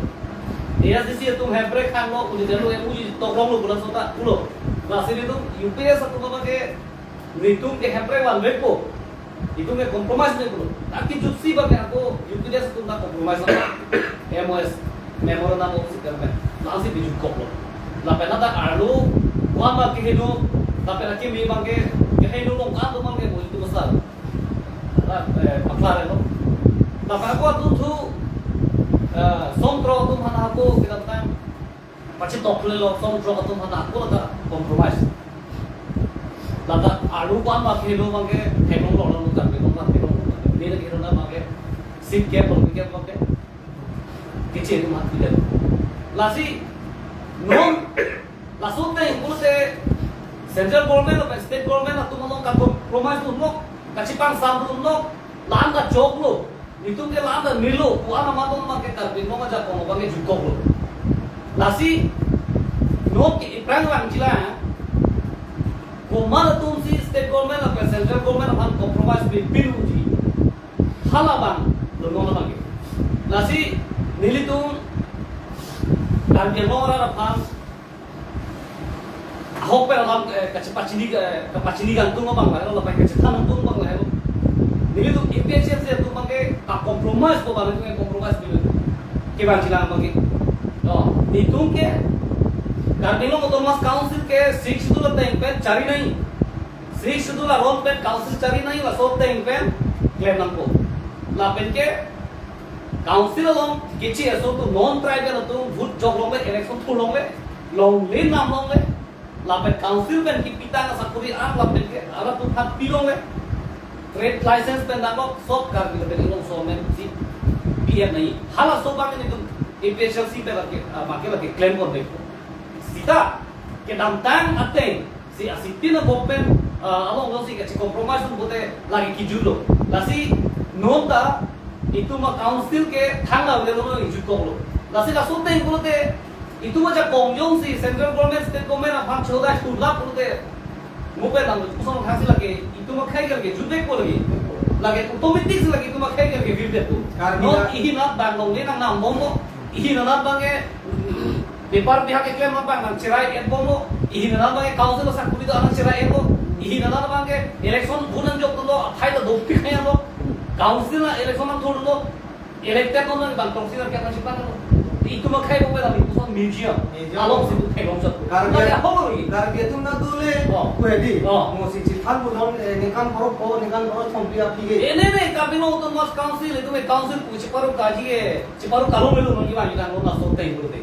A S D C atum hemprek hang lo, uli jalo M O U toklong lo bulan sota pulo. Lasi nelitum U P D S atum abang ke nelitum ke hemprek vanvepo. Itum ke compromise ne pulo. Tapi jutsi abang ke ako U P D S atum ta compromise lo. M O S, Memorandum of Settlement. Lasi bijut kok lo. Lapen ta arlo, wan abang ke heno, lapen akimi abang ke, ke heno long kan abang ke, mo itu besar. Ra, eh, paklar lo. Lapen ako atum thu, eh, songthrok atum aphan ako kedamtang pachetok le lo, songthrok atum aphan ako lata compromise. Lata aru ko an ma khelo abang ke theklong lo, lo kan theklong lo, theklong lo. Ini lagi hero na abang ke seat cap, lo cap abang ke. Keche atum aphan pidetlo. Lasi non laso ateng pulote central government lapen state government atum along ka-compromise dunlo, kachepang sam dunlo, la-an kachok lo, Itum ke la-an ta nilo, ko-an amat abang ke Karbi Anglong ajakong abang ke jutkoklo. Lasi, non ke iphrang vangji la, komat atum si state government lapen central government aphan compromise pipin unji. Hala abang, lo non abang ke. Lasi, nelitum, Karbi Anglong arat aphan, ahok pen alam, eh, kachepachini, eh, kapachini kangtung abang lahelo, lapen kachethan kangtung abang lahelo. Nelitum A P H L C atum abang ke ka-compromise ko abang, itum ke compromise pilo. Kevangji la abang ke. To, itum ke Karbi Anglong Autonomous Council ke Sixth Schedule ateng pen chari nangji. Sixth Schedule aron pen council chari nangji, laso ateng pen klem nangpo. Lapen ke council along kechi aso atum, non-tribal atum vote jok longle, election thur longle, longle nam longle. Lapen council pen kipitang asakuri an lapen ke arat atum aphan pi longle. Trade license pen dangkok, sob Karbi lapen Anglong aso amen si pi nangji. Halaso abang nelitum A P H L C pen lake, ah, make lake klem pon dei. Sita kedamtang ateng si asitin a-government, ah, along lo si kachi-compromise un pute lake kijutlo. Lasi non ta itum a-council ke thang la velo, non jutkoklo. Lasi laso ateng pulote itum ajakong jongsi central government, state government aphan chodai tulap pulote, mo pen lang, koson thang si lake itum akhei ke lake jutvekpo lake. Lake automatic si lake itum akhei ke lake virvekpo. Karbi non la- ihin anat abang longle nang nam bomlo. Ihin anat abang ke bepar bihak keklem abang nangcherai-etbomlo. Ihin anat abang ke council asakuri do nangcherai-etlo. Ihin anat abang ke election vote nangjok dolo, athai ta dopik haya lo. Council a-election nangthur dolo. Elected non nang bang tongsi nang kya nang chipang lo. Itum akhei bombe la itum son museum. Museum. Along si itum theklong chot. Karbi, lake ahok lo ri. Karbi atum ta dole. Oh. Ko hedi. Oh. Mo si chithan pu non, eh, ningkan pharo pho, ningkan pharo thompi aphi ke. Eh, ne, ne, Karbi Anglong Autonomous Council, itum e council pu chiparo kaji ke, chiparo kalong melo nang iwan iwan lo laso ateng pulote.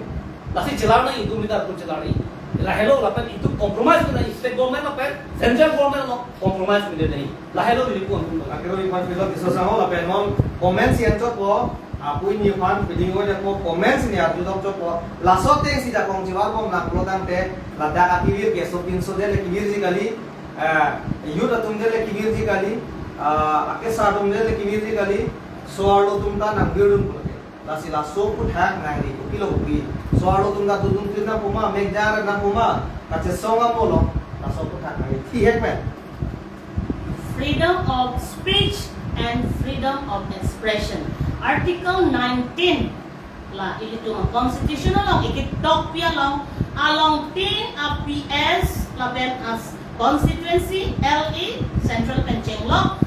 Lasi chelar nangji, itum mita pun chelar nangji. Lahelo lapen itum compromise nangji, state government lapen central government along compromise nangji. Lahelo neli pon pun. Lake ro ipan pilot iso sango lapen non comments yang chotpo, apui ni pan piding o ya po comments ni arju dok chotpo. Laso ateng si jakong chivar bom nangplo tangte, ladak akivir ke sopinso dele kivirji kali, eh, youth atum dele kivirji kali, eh, akesar atum dele kivirji kali, so-arlo atum ta nangvirdun pulote. Lasi laso aphuthak nangri kopilo kopi. So-arlo atum ta dudun tin nangpo ma, mekjang nangpo ma, kachesong amo lo, laso aphuthak nangri. Thihek pen. Freedom of speech and freedom of expression. Article nineteen. La ilitum constitution along ikitokpi along, along tin a P S lapen as constituency L E central pen chenglok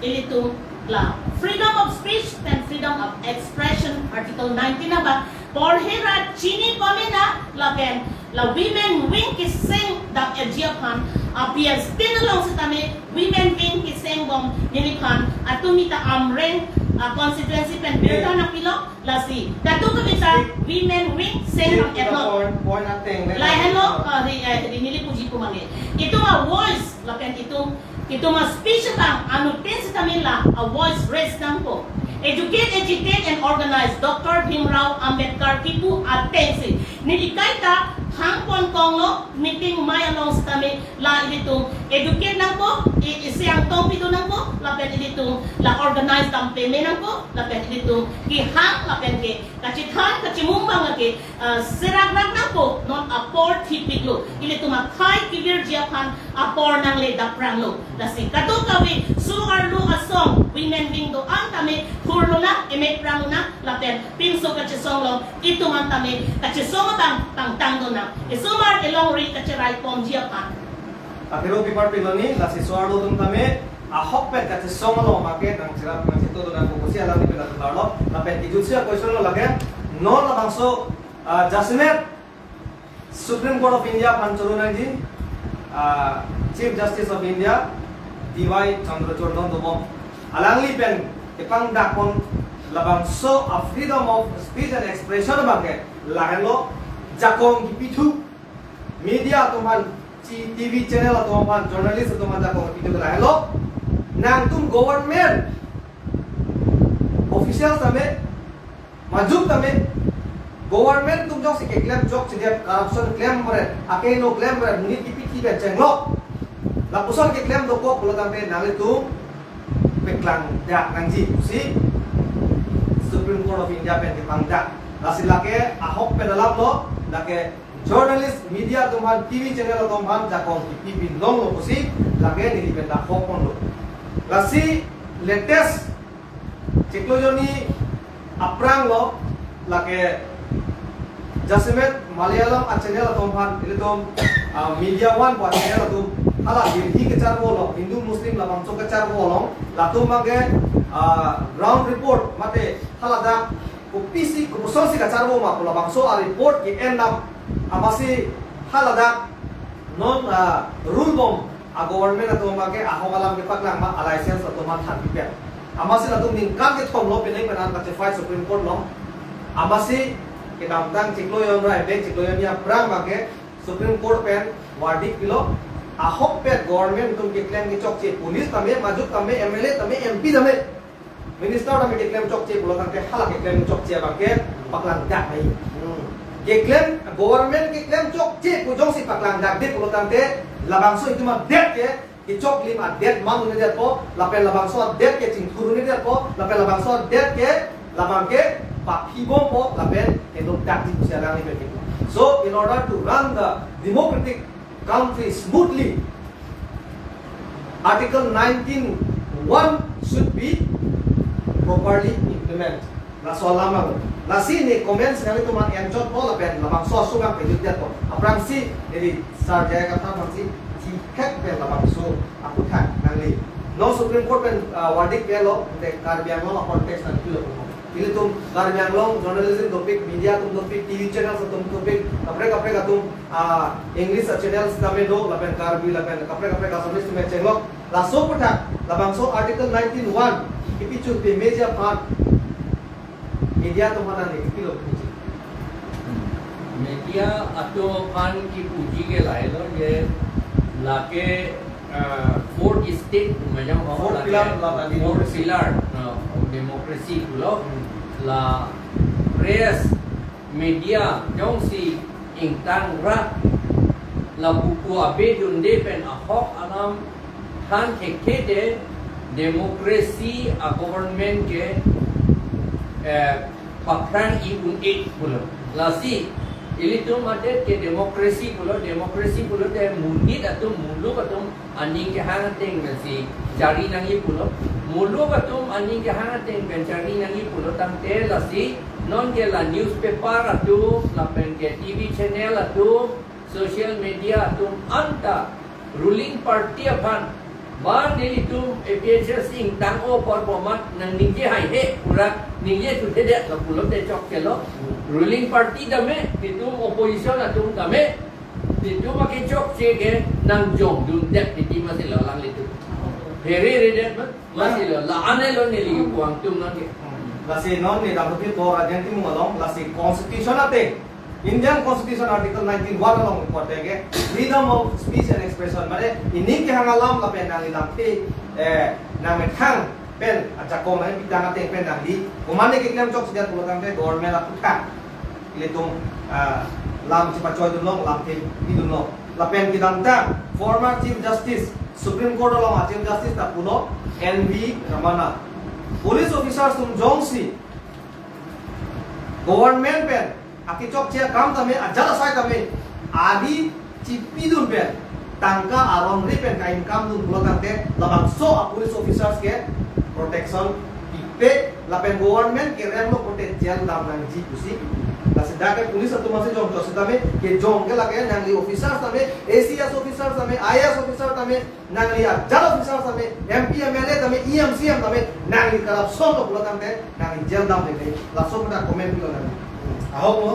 ilitum la freedom of speech and freedom of expression article nineteen abang porhe ra chini pamena lapen la women wing keseng dam eji aphan a P S tin along setame women wing keseng bom neliphan atum mita Amreng, ah, constituency pen birta nangpilo. Lasi, katu kami ta women wing seng. Stick to the etlo. Point, point ateng le. Lahelo, ah, ri, eh, ri neli puji pu mane. Itum a-voice, lapen itum, itum a-speech tang, anuttin setame la, a-voice raise nangpo. Educate, agitate and organize, Doctor Bhimrao Ambedkar kipu ateng si. Neli kaita, hang pon konglo, meeting mai along setame, la ilitum educate nangpo, i, isi angtong pido nangpo, lapen ilitum la organize dam peme nangpo, lapen ilitum kehang, lapen ke kachethan, kachemung abang ke, ah, serak rak nangpo, non apor thipiklo, ilitum akhei kevirji aphan apor nangle dapranglo. Lasi kadokave so-arlo asong, women wing do-an tame thurlo nang, emek pranglo nang, lapen pinso kachesong along itum an tame kachesong abang tangtang do nang. Isomar elongri kacherai ponji aphan. Athero pipar piloni, lasi so-arlo atum tame ahok pen kachesong along make nangcherap nangcheto do nang kokosi alam ni pela tular lo. Lapen kijutsi a-question lo lake, non labangso, ah, jasemet Supreme Court of India aphan choro nangji, ah, Chief Justice of India, D Y Chandrachud along dobom. Alangli pen kepangdak pon labangso a-freedom of speech and expression abang ke lahelo, jakong kipithu, media atum aphan, chi-, T V channel atum aphan, journalist atum aphan jakong kipithu lahelo. Nangtum government officials tame, majum tame, government atum jongsi keklem jok chedep, corruption klem bre, akeno klem bre, monit kipithi pen chenglok, lapuson keklem dokok pulo tangte nanglitum peklang dak nangji pusi Court of India pen kepangdak. Lasi lake ahok pen alam lo, lake journalist, media atum aphan, T V channel atum aphan jakong kipi binong lo pusi lake neli pen dak hok pon lo. Lasi latest chiklo jonni aphrang lo, lake jasemet Malayalam a-channel atum aphan, ilitum, ah, Media One pu a-channel atum, hala Delhi kacharvo lo, Hindu Muslim labangso kacharvo lo, latum abangke, ah, ground report mate haladak kopisi, kopuson si kacharvo ma pu labangso a-report ke-en dam, amatsi haladak non, ah, rule bom a-government atum abangke ahok alam kepaklang ma a-license atum aphan thanpipet. Amatsi latum ningkan kethom lo pining pen an kachefight Supreme Court lo. Amatsi kedamtang chiklo jon ra ebeng chiklo jonni aphrang abangke Supreme Court pen verdict pilo. Ahokpet government atum keklem kechokche, police tame, majok tame, M L A tame, M P tame, minister tame keklem chokche pulo tangte hala keklem chokche abangke paklang dak nai. Hmm. Keklem, government keklem chokche pu jongsi paklang dakde pulo tangte labangso itum adet ke, kechoklim adet man un-edetpo, lapen labangso adet ke chingthur un-edetpo, lapen labangso adet ke labang ke paphi bompo, lapen keduk dakji pusi alangli pen kepu. So, in order to run the democratic country smoothly, Article nineteen one should be properly implement. Laso alam abang. Lasi ne comments nanglitum aphan enchotpo lapen labangso asung abang pejutdetpo. Aphrangsi neli Sir J I Kathar aphansi thihek pen labangso aputhak nangli. Non Supreme Court pen, ah, verdict pilo, te Karbi Anglong a-context nangpilo. Ilitum Karbi Anglong journalism dopik, media atum dopik, T V channels atum dopik, kaprek kaprek atum, ah, English a-channels tame do, lapen Karbi, lapen kaprek kaprek Assamese tame chenglok. Laso aputhak, labangso Article nineteen one, kipi chun pe media aphan, media atum aphan nangli kopilo puji? Media atum aphan kipuji ke lahelo je lake, ah, fourth estate pu ma jong ho, fourth lake pillar la tadi fourth democracy. Pillar, no, of democracy pulo. Hmm. La press, media jongsi ingtang ra, lapu pu abe dunde pen ahok alam than thekthe te democracy a-government ke, eh, paphrang-i un-e pulo. Lasi ilitum adet ke democracy pulo, democracy pulote monit atum, muluk atum aning kehang ateng pensi chari nangji pulo. Muluk atum aning kehang ateng pen chari nangji pulo tangte lasi non ke la newspaper atum, lapen ke T V channel atum, social media atum anta ruling party aphan, ba nelitum A P H L C ingtang-o apor pu amat nangningje haihe, pura ningje thuthedet lo pulote chokchelo. Ruling party tame, nelitum opposition atum tame, nelitum akechokche ke nangjongdundet titi masi lo alanglitum. Phereredet ma, masi lo, la-an helo neli puang atum nangke. Lasi non ne dam phi por agen ti mung along, lasi constitution ate, Indian Constitution Article nineteen one along kote ke freedom of speech and expression, mane ining kehang alam lapen nangli lamthe, eh, nangmethang pen ajakong nangpitang ateng pen nangli komatne keklem chokchedet pulo tangte government aputhak ilitum, ah, lam chepachoidunlong, lamthe pidunlong. Lapen kedamtang former Chief Justice, Supreme Court along a-Chief Justice ta pulo, N V Ramana. Police officers atum jongsi government pen akechokche akam tame, ajat asai tame, ari chipidun pen, tangka arongri pen ka-income dun pulo tangte, labangso a-police officers ke protection pipe, lapen government kerem lo pulote jail dam nangji pusi. Lasi dak ke police atum masi jongchot setame, kejong ke lake nangli officers tame, A C S officers tame, I A S officer tame, nangli ajat officer tame, M P, M L A tame, E M, C E M tame, nangli corruption lo pulo tangte, nangli jail dam nangji. Laso pada comment pilo nangli. Ahok lo,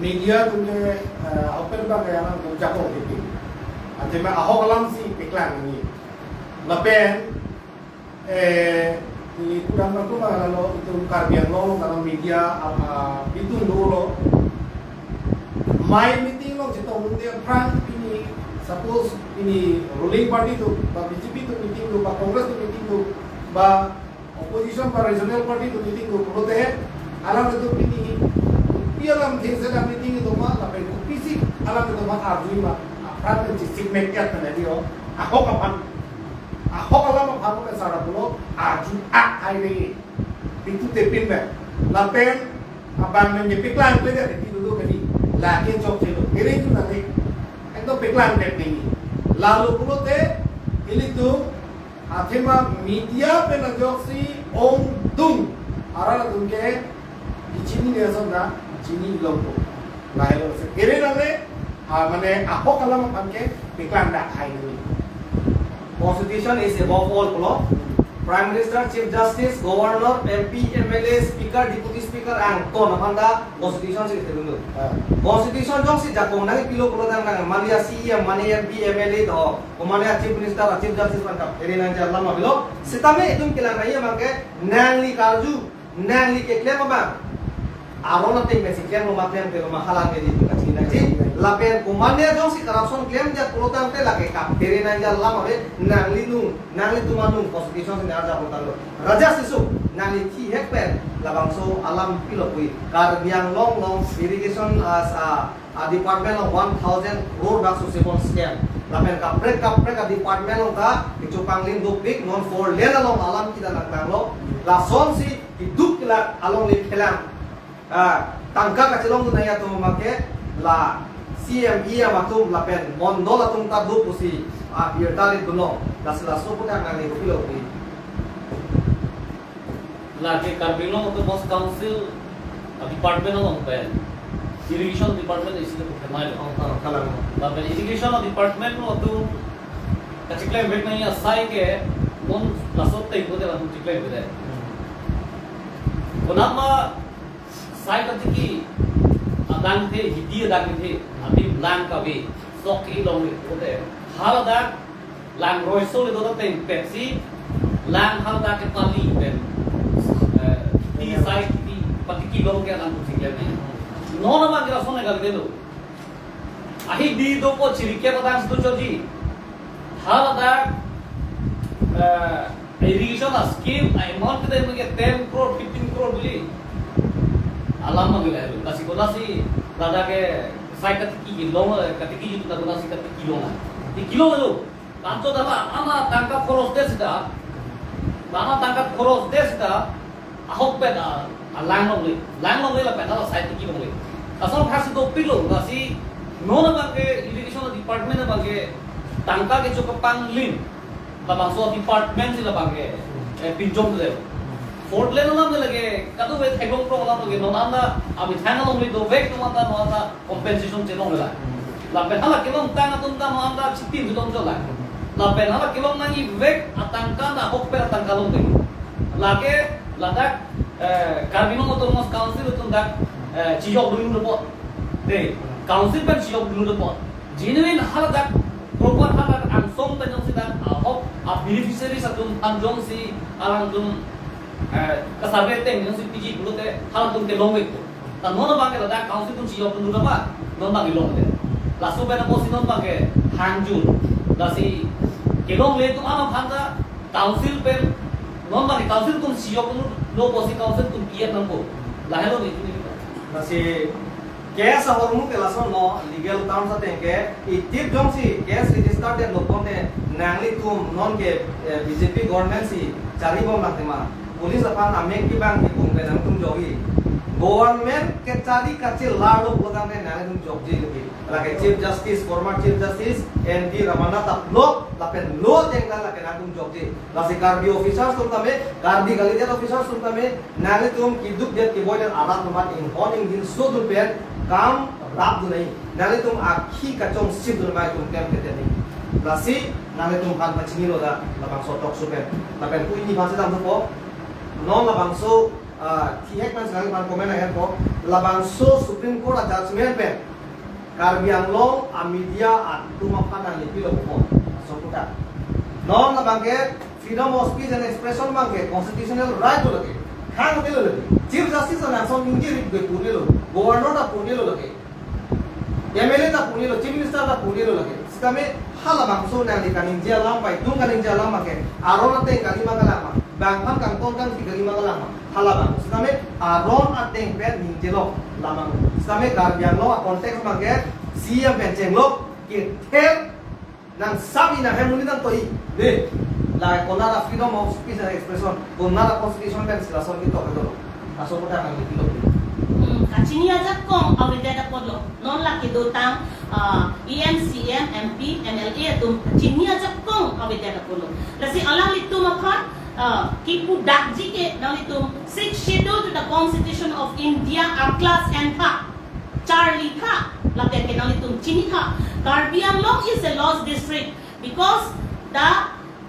media atum ke, eh, open bang ke alam atum jakong titi. Ante ma ahok alam si paklang nangji. Lapen, eh, neli pudam nangtum ma lalo itum Karbi Anglong, karbi media, ah, ah, bitun dolo. Mai meeting along chetongdunde aphrang pini, suppose pini ruling party atum, ba B J P atum meeting do, ba Congress atum meeting do, ba opposition ba regional party atum meeting do pulote, alanglitum pini pi alamthe si la meeting do ma, lapen kopisi alanglitum ma arju ma, aphrang pen chesik mek ya tane dio, ahok aphan, ahok alam aphan pen sara pulo, arju ak ai dei, itu tepin mek. Lapen abang nangkepeklang kle det, iti dulu kali. Lake chokchelo. Kiri itu nanti. Ekdom peklang det nangji. Lalu pulote ilitum athema media pen ajoksi ongdung arat atum ke ichinine ason ta chinilongpo. Lahelo se kiri nangne, ah, mane ahok alam aphan ke peklang dak hai nangji. Constitution is above all pulo. Prime Minister, Chief Justice, Governor, M P, M L A, Speaker, Deputy Speaker angton aphan ta Constitution si ketheklong. Ah. Constitution jongsi jakong nangpilo pulo tangte mane a C E M, mane M P, M L A to, mane a Chief Minister, a Chief Justice aphan kaphere nangji alam avelo. Sitame itum kelang nangji abang ke nangli karju, nangli keklem abang aron ateng pensi klemlo ma klemkle lo ma hala ke di kachini nangji. Lapen komatne jongsi corruption klemdet pulo tangte lake kaphere nangji alam ave, nanglitum, nanglitum anung Constitution si arjap pulo tanglo. Raja sisu, nangli thihek pen labangso alam pilo pu. Karbi Anglong along irrigation, ah, ah, a department along one thousand crore dak susipon scam. Lapen kaprek kaprek a department along ta kecho panglim dopik, non four lane along alam kita nangtanglo. Lasonsi keduk kelak alongle phelang, ah, tangka kachelongdun nangji atum abang ke la C M, E M atum lapen mondol atum ta do pusi, ah, birta ledunlo. Lasi laso aphuthak nangli kopilo pu. Lake Karbi Anglong Autonomous Council a department along pen irrigation department isi le pukemai lo. Oh, oh, kalang. Lapen irrigation department along atum kachiklem vek nangji asai ke non laso ateng ko de latum chiklem vek. Hmm. Konat ma sai katiki adang the, hidi adang the, adim lang kave, sok ke long le ko de. Haladak lang roiso le do ta pen Pepsi, lang haladak ke pali pen, eh, ti sai ti patiki long ke alang kuching le. Non abang ke lason ne kali delo. Ahi di dopo chirike ta dang situ choji. Haladak, eh, irrigation a scheme a amount kita yang ten crore, fifteen crore beli. Alam mang le. Lasi ko lasi ladak ke sai katiki long, katiki itu ta ko lasi katiki long. Di kilo lo. Tanto dala ana tangka khoros de sita. Ana tangka khoros de sita. Ahok pet a, a lang longle. Lang longle lapen ala sai tiki longle. Asong khasi dopiklo, lasi non abang ke irrigation department abang ke tangka kecho kapanglim. Labangso department si labang ke, eh, pinchong le. Four lane alam le lake, kadokave theklong krong alam lake, non anta, amethang alongle dovek non anta, non anta, compensation chelongle la. Lapen hala kelongtang atum ta non anta chitin chelong chola. Lapen hala kelong nangji vek atangka ta ahok pet atangka longding. Lake ladak, eh, Karbi Anglong Autonomous Council atum dak, eh, chiyok dun dopot. De, council pen chiyok dun dopot. Genuine haladak proper haladak angsong pen jongsi dak ahok a beneficiaries atum aphan jongsi alangtum, eh, ka survey ateng jongsi piji pulote halatum kelongvek. Ta non abang ke ladak council atum chiyok dun dopot, non abang kelong de. Laso pen apotsi non abang ke hangjur. Lasi kelongle atum aphan ta council pen, non abang ke council atum chiyok dun lo apotsi council atum piyet nangpo. Lahelo ni. Lasi case ahormu ke lasonlo, legal terms ateng ke, itip jongsi case register detlo pulote nanglitum non ke, eh, B J P government si charibom lang tema. Police aphan amek kibang kibung pen nangtum jokji. Government kechari kachelarlo pulo tangte nanglitum jokji lagi. Lake Chief Justice, former Chief Justice N V Ramananda ta lo, lapen lo ateng ta lake nangtum jokji. Lasi Karbi officers atum tame, Karbi kalidet officers atum tame, nanglitum keduk det keboi det arat atum aphan inghon ingdin sodun pen kam rapdun nangji. Nanglitum akhi kachongchip dun bai atum klem kete nangji. Lasi nanglitum aphan pachinilo dak labangso talk show pen. Lapen pu ini aphansi damthupo. Non labangso, ah, thihek pen si nangliphan comment nangpo. Labangso Supreme Court a judgment pen Karbi Anglong a media atum aphan nangli pilo pupo. Laso aphuthak. Non labang ke freedom of speech and expression abang ke constitutional right lo lake. Khang ke lo lake. Chief Justice ta nangsom ningje ri ke pu-un-elo. Governor ta pu-un-elo lake. M L A ta pu-un-elo, Chief Minister ta pu-un-elo lake. Sitame halabangso nangli kaningje alam pai, tum kaningje alam abang ke aron ateng kali ma kalang ma. Bang aphan kangton kangthi kali ma kalang ma. Halabang. Sitame aron ateng pen ningjelo labang. Sitame Karbi Anglong a context abang ke C M pen chenglo kether nang sabi nang hem muni nang toi. De, la konat a freedom of speech and expression, konat a constitution pen si lason ketok ketok. Kaso kota kang ipilo. Hmm, kachini ajakong avedet apotlo. Non lake dotang, ah, E M, C M, M P, M L A atum kachini ajakong avedet apotlo. Lasi alanglitum aphan, ah, kipudakji ke nanglitum Sixth Schedule to the Constitution of India a-clause entha, charlitha, lapen ke nanglitum chinitha. Karbi Anglong is a lost district because the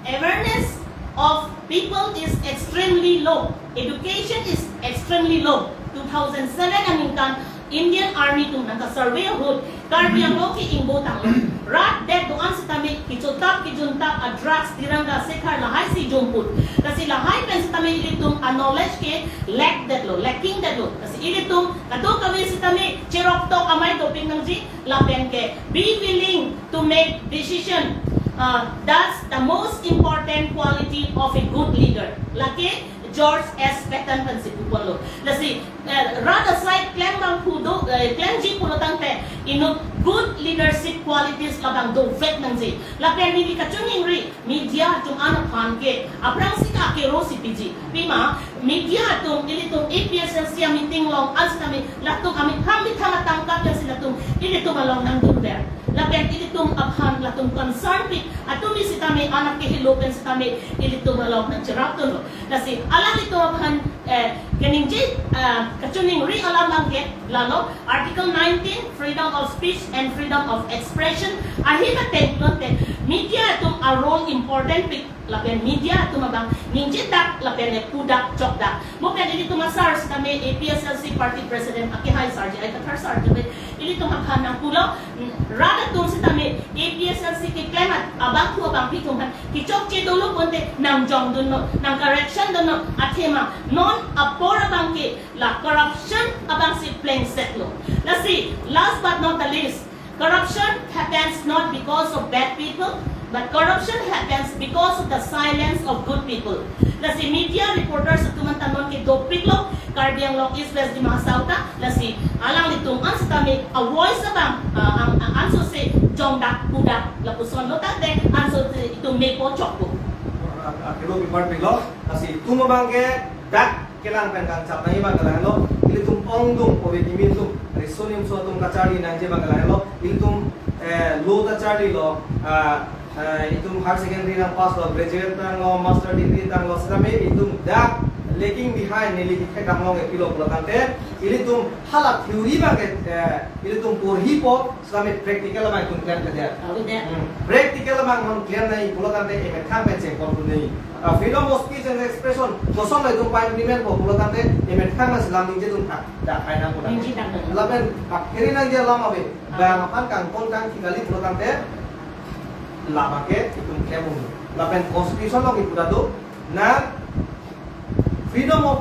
awareness of people is extremely low. Education is extremely low. Two thousand seven aningkan Indian Army atum nangka-survey ahut Karbi Anglong ke ingbo tanglo. Rat det do-an sitame kechotap kejuntap a-drugs, tiranga, sekhar lahai si jumput. Lasi lahai pen sitame ilitum a-knowledge ke lack detlo, lacking detlo. Lasi ilitum kadokave sitame cheroktok amei doping nangji, lapen ke be willing to make decision. Uh, that's the most important quality of a good leader. Lake George S. Patton pensi puponlo. Lasi, eh, rat asai klem abang pudo, eh, klemji pulo tangte inut good leadership qualities labang dovek nangji. Lapen neli kachiningri, media atum an aphan ke aphrangsi ka kero si piji. Pima, media atum ilitum A P H L C a-meeting along an sitame latum amethang methang atangka pensi latum ilitum along nangdunver. Lapen ilitum aphan latum concern pik atum sitame anak kehelo pen sitame ilitum along nangcherapdunlo. Lasi alanglitum aphan, eh, keningje, eh, kachiningri alam abang ke lalo Article nineteen, freedom of speech and freedom of expression ahin ateng pulote media atum a-role important pik, lapen media atum abang ningjedak lapen le pudak chokdak. Mo pen ilitum asar sitame A P H L C party president akehai sarji Aikathar sarji pen ilitum aphan nangpulo, mm, rat atum sitame A P H L C keklem abangphu abangphi atum aphan kechokche dolo pulote nangjongdunnon, nang-correction dunnon, athema non apor abang ke la corruption abangsi plengsetlo. Lasi, last but not the least, corruption happens not because of bad people, but corruption happens because of the silence of good people. Lasi media reporters atum an ta non ke dopiklo, Karbi Anglong East West Dima Hasao ta, lasi alanglitum an sitame a-voice abang, ah, ang, ang, ansose jongdak pudak lapusonlo tangte ansose itum mepo chokpo. Ah, ah, kilo pipar pilo, lasi itum abang ke dak kelang pen kangchap nangji abang ke lahenlo, ilitum ongdung ove kimi atum, riso nimso atum kacharli nangji abang ke lahenlo, ilitum, eh, lo ta charlilo, ah, eh, itum higher secondary nangpasslo, graduate tanglo, master degree tanglo, sitame itum dak lagging behind neli kethek damlong epilo pulo tangte, ilitum hala theory abang ke, eh, ilitum porhipo, sitame practical abang itum klem kedet. Avedet. Hmm. Practical abang non klem nangji pulo tangte emethang pen chengkon tu nangji. Ah, freedom of speech and expression, koson la itum pa-implement po pulo tangte emethang nangsi lam ningje dun thak, dak hai nang pulo. Ningje dun thak. Lapen, ah, kiri nangji alam ave, ah, bang aphan kangton kangthi kali pulo tangte, lama ke itum klem un. Lapen constitution along ipu dak do, na freedom of,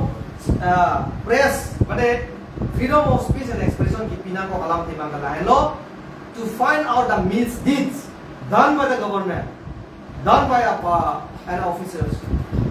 ah, press, mane freedom of speech and expression kipi nangkok alam thema ke lahenlo, to find out the misdeeds done by the government, done by a, uh, an officers.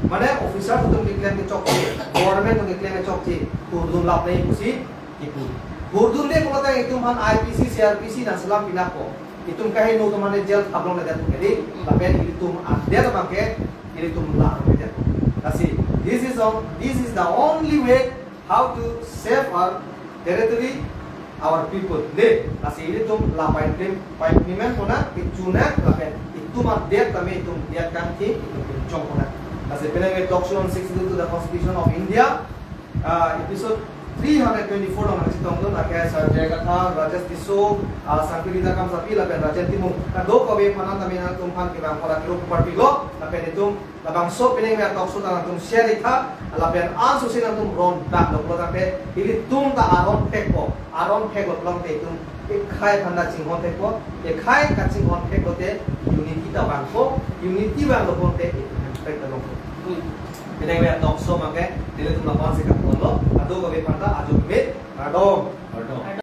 Mane officer atum keklem kechokche, government atum keklem kechokche, kurdun lap nangji pusi kipu. Kurdunde pulote itum aphan I P C, C R P C nangselam pi nangkok. Itum kaheno atum mane jail thaplongledet kedi, lapen itum adet abang ke ilitum la avedet. Lasi, this is on, this is the only way how to save our territory, our people. Le, lasi ilitum la pa-implement, pa-implement ponang, ichunang, lapen itum adet tame itum diat kangthi, itum chong ponang. Lasi penang ke Talk Show on Sixth Schedule to the Constitution of India, ah, episode three hundred twenty-four along nangchetongdun, lake Sir J I Kathar, Rajesh Tisso, ah, Sangpirita Kamsapi, lapen Rajen Timung. Kadokave aphan tame nangtum aphan kevang pora kiro pupar pilo, lapen itum labangso penang ke talk show ta nangtum share itha, lapen ansose nangtum ron dak doklo tangte, ilitum ta aron phekpo, aron pheklo pulote itum ekhai aphan ta chinghon phekpo, ekhai kachinghon pheklote unity ta vangpo, unity vanglo pulote itum hemprek ta longpo. Hmm. Penang ke talk show abang ke, nelitum lapu-an si kaponlo, kadokave aphan ta ajo mit, kardom.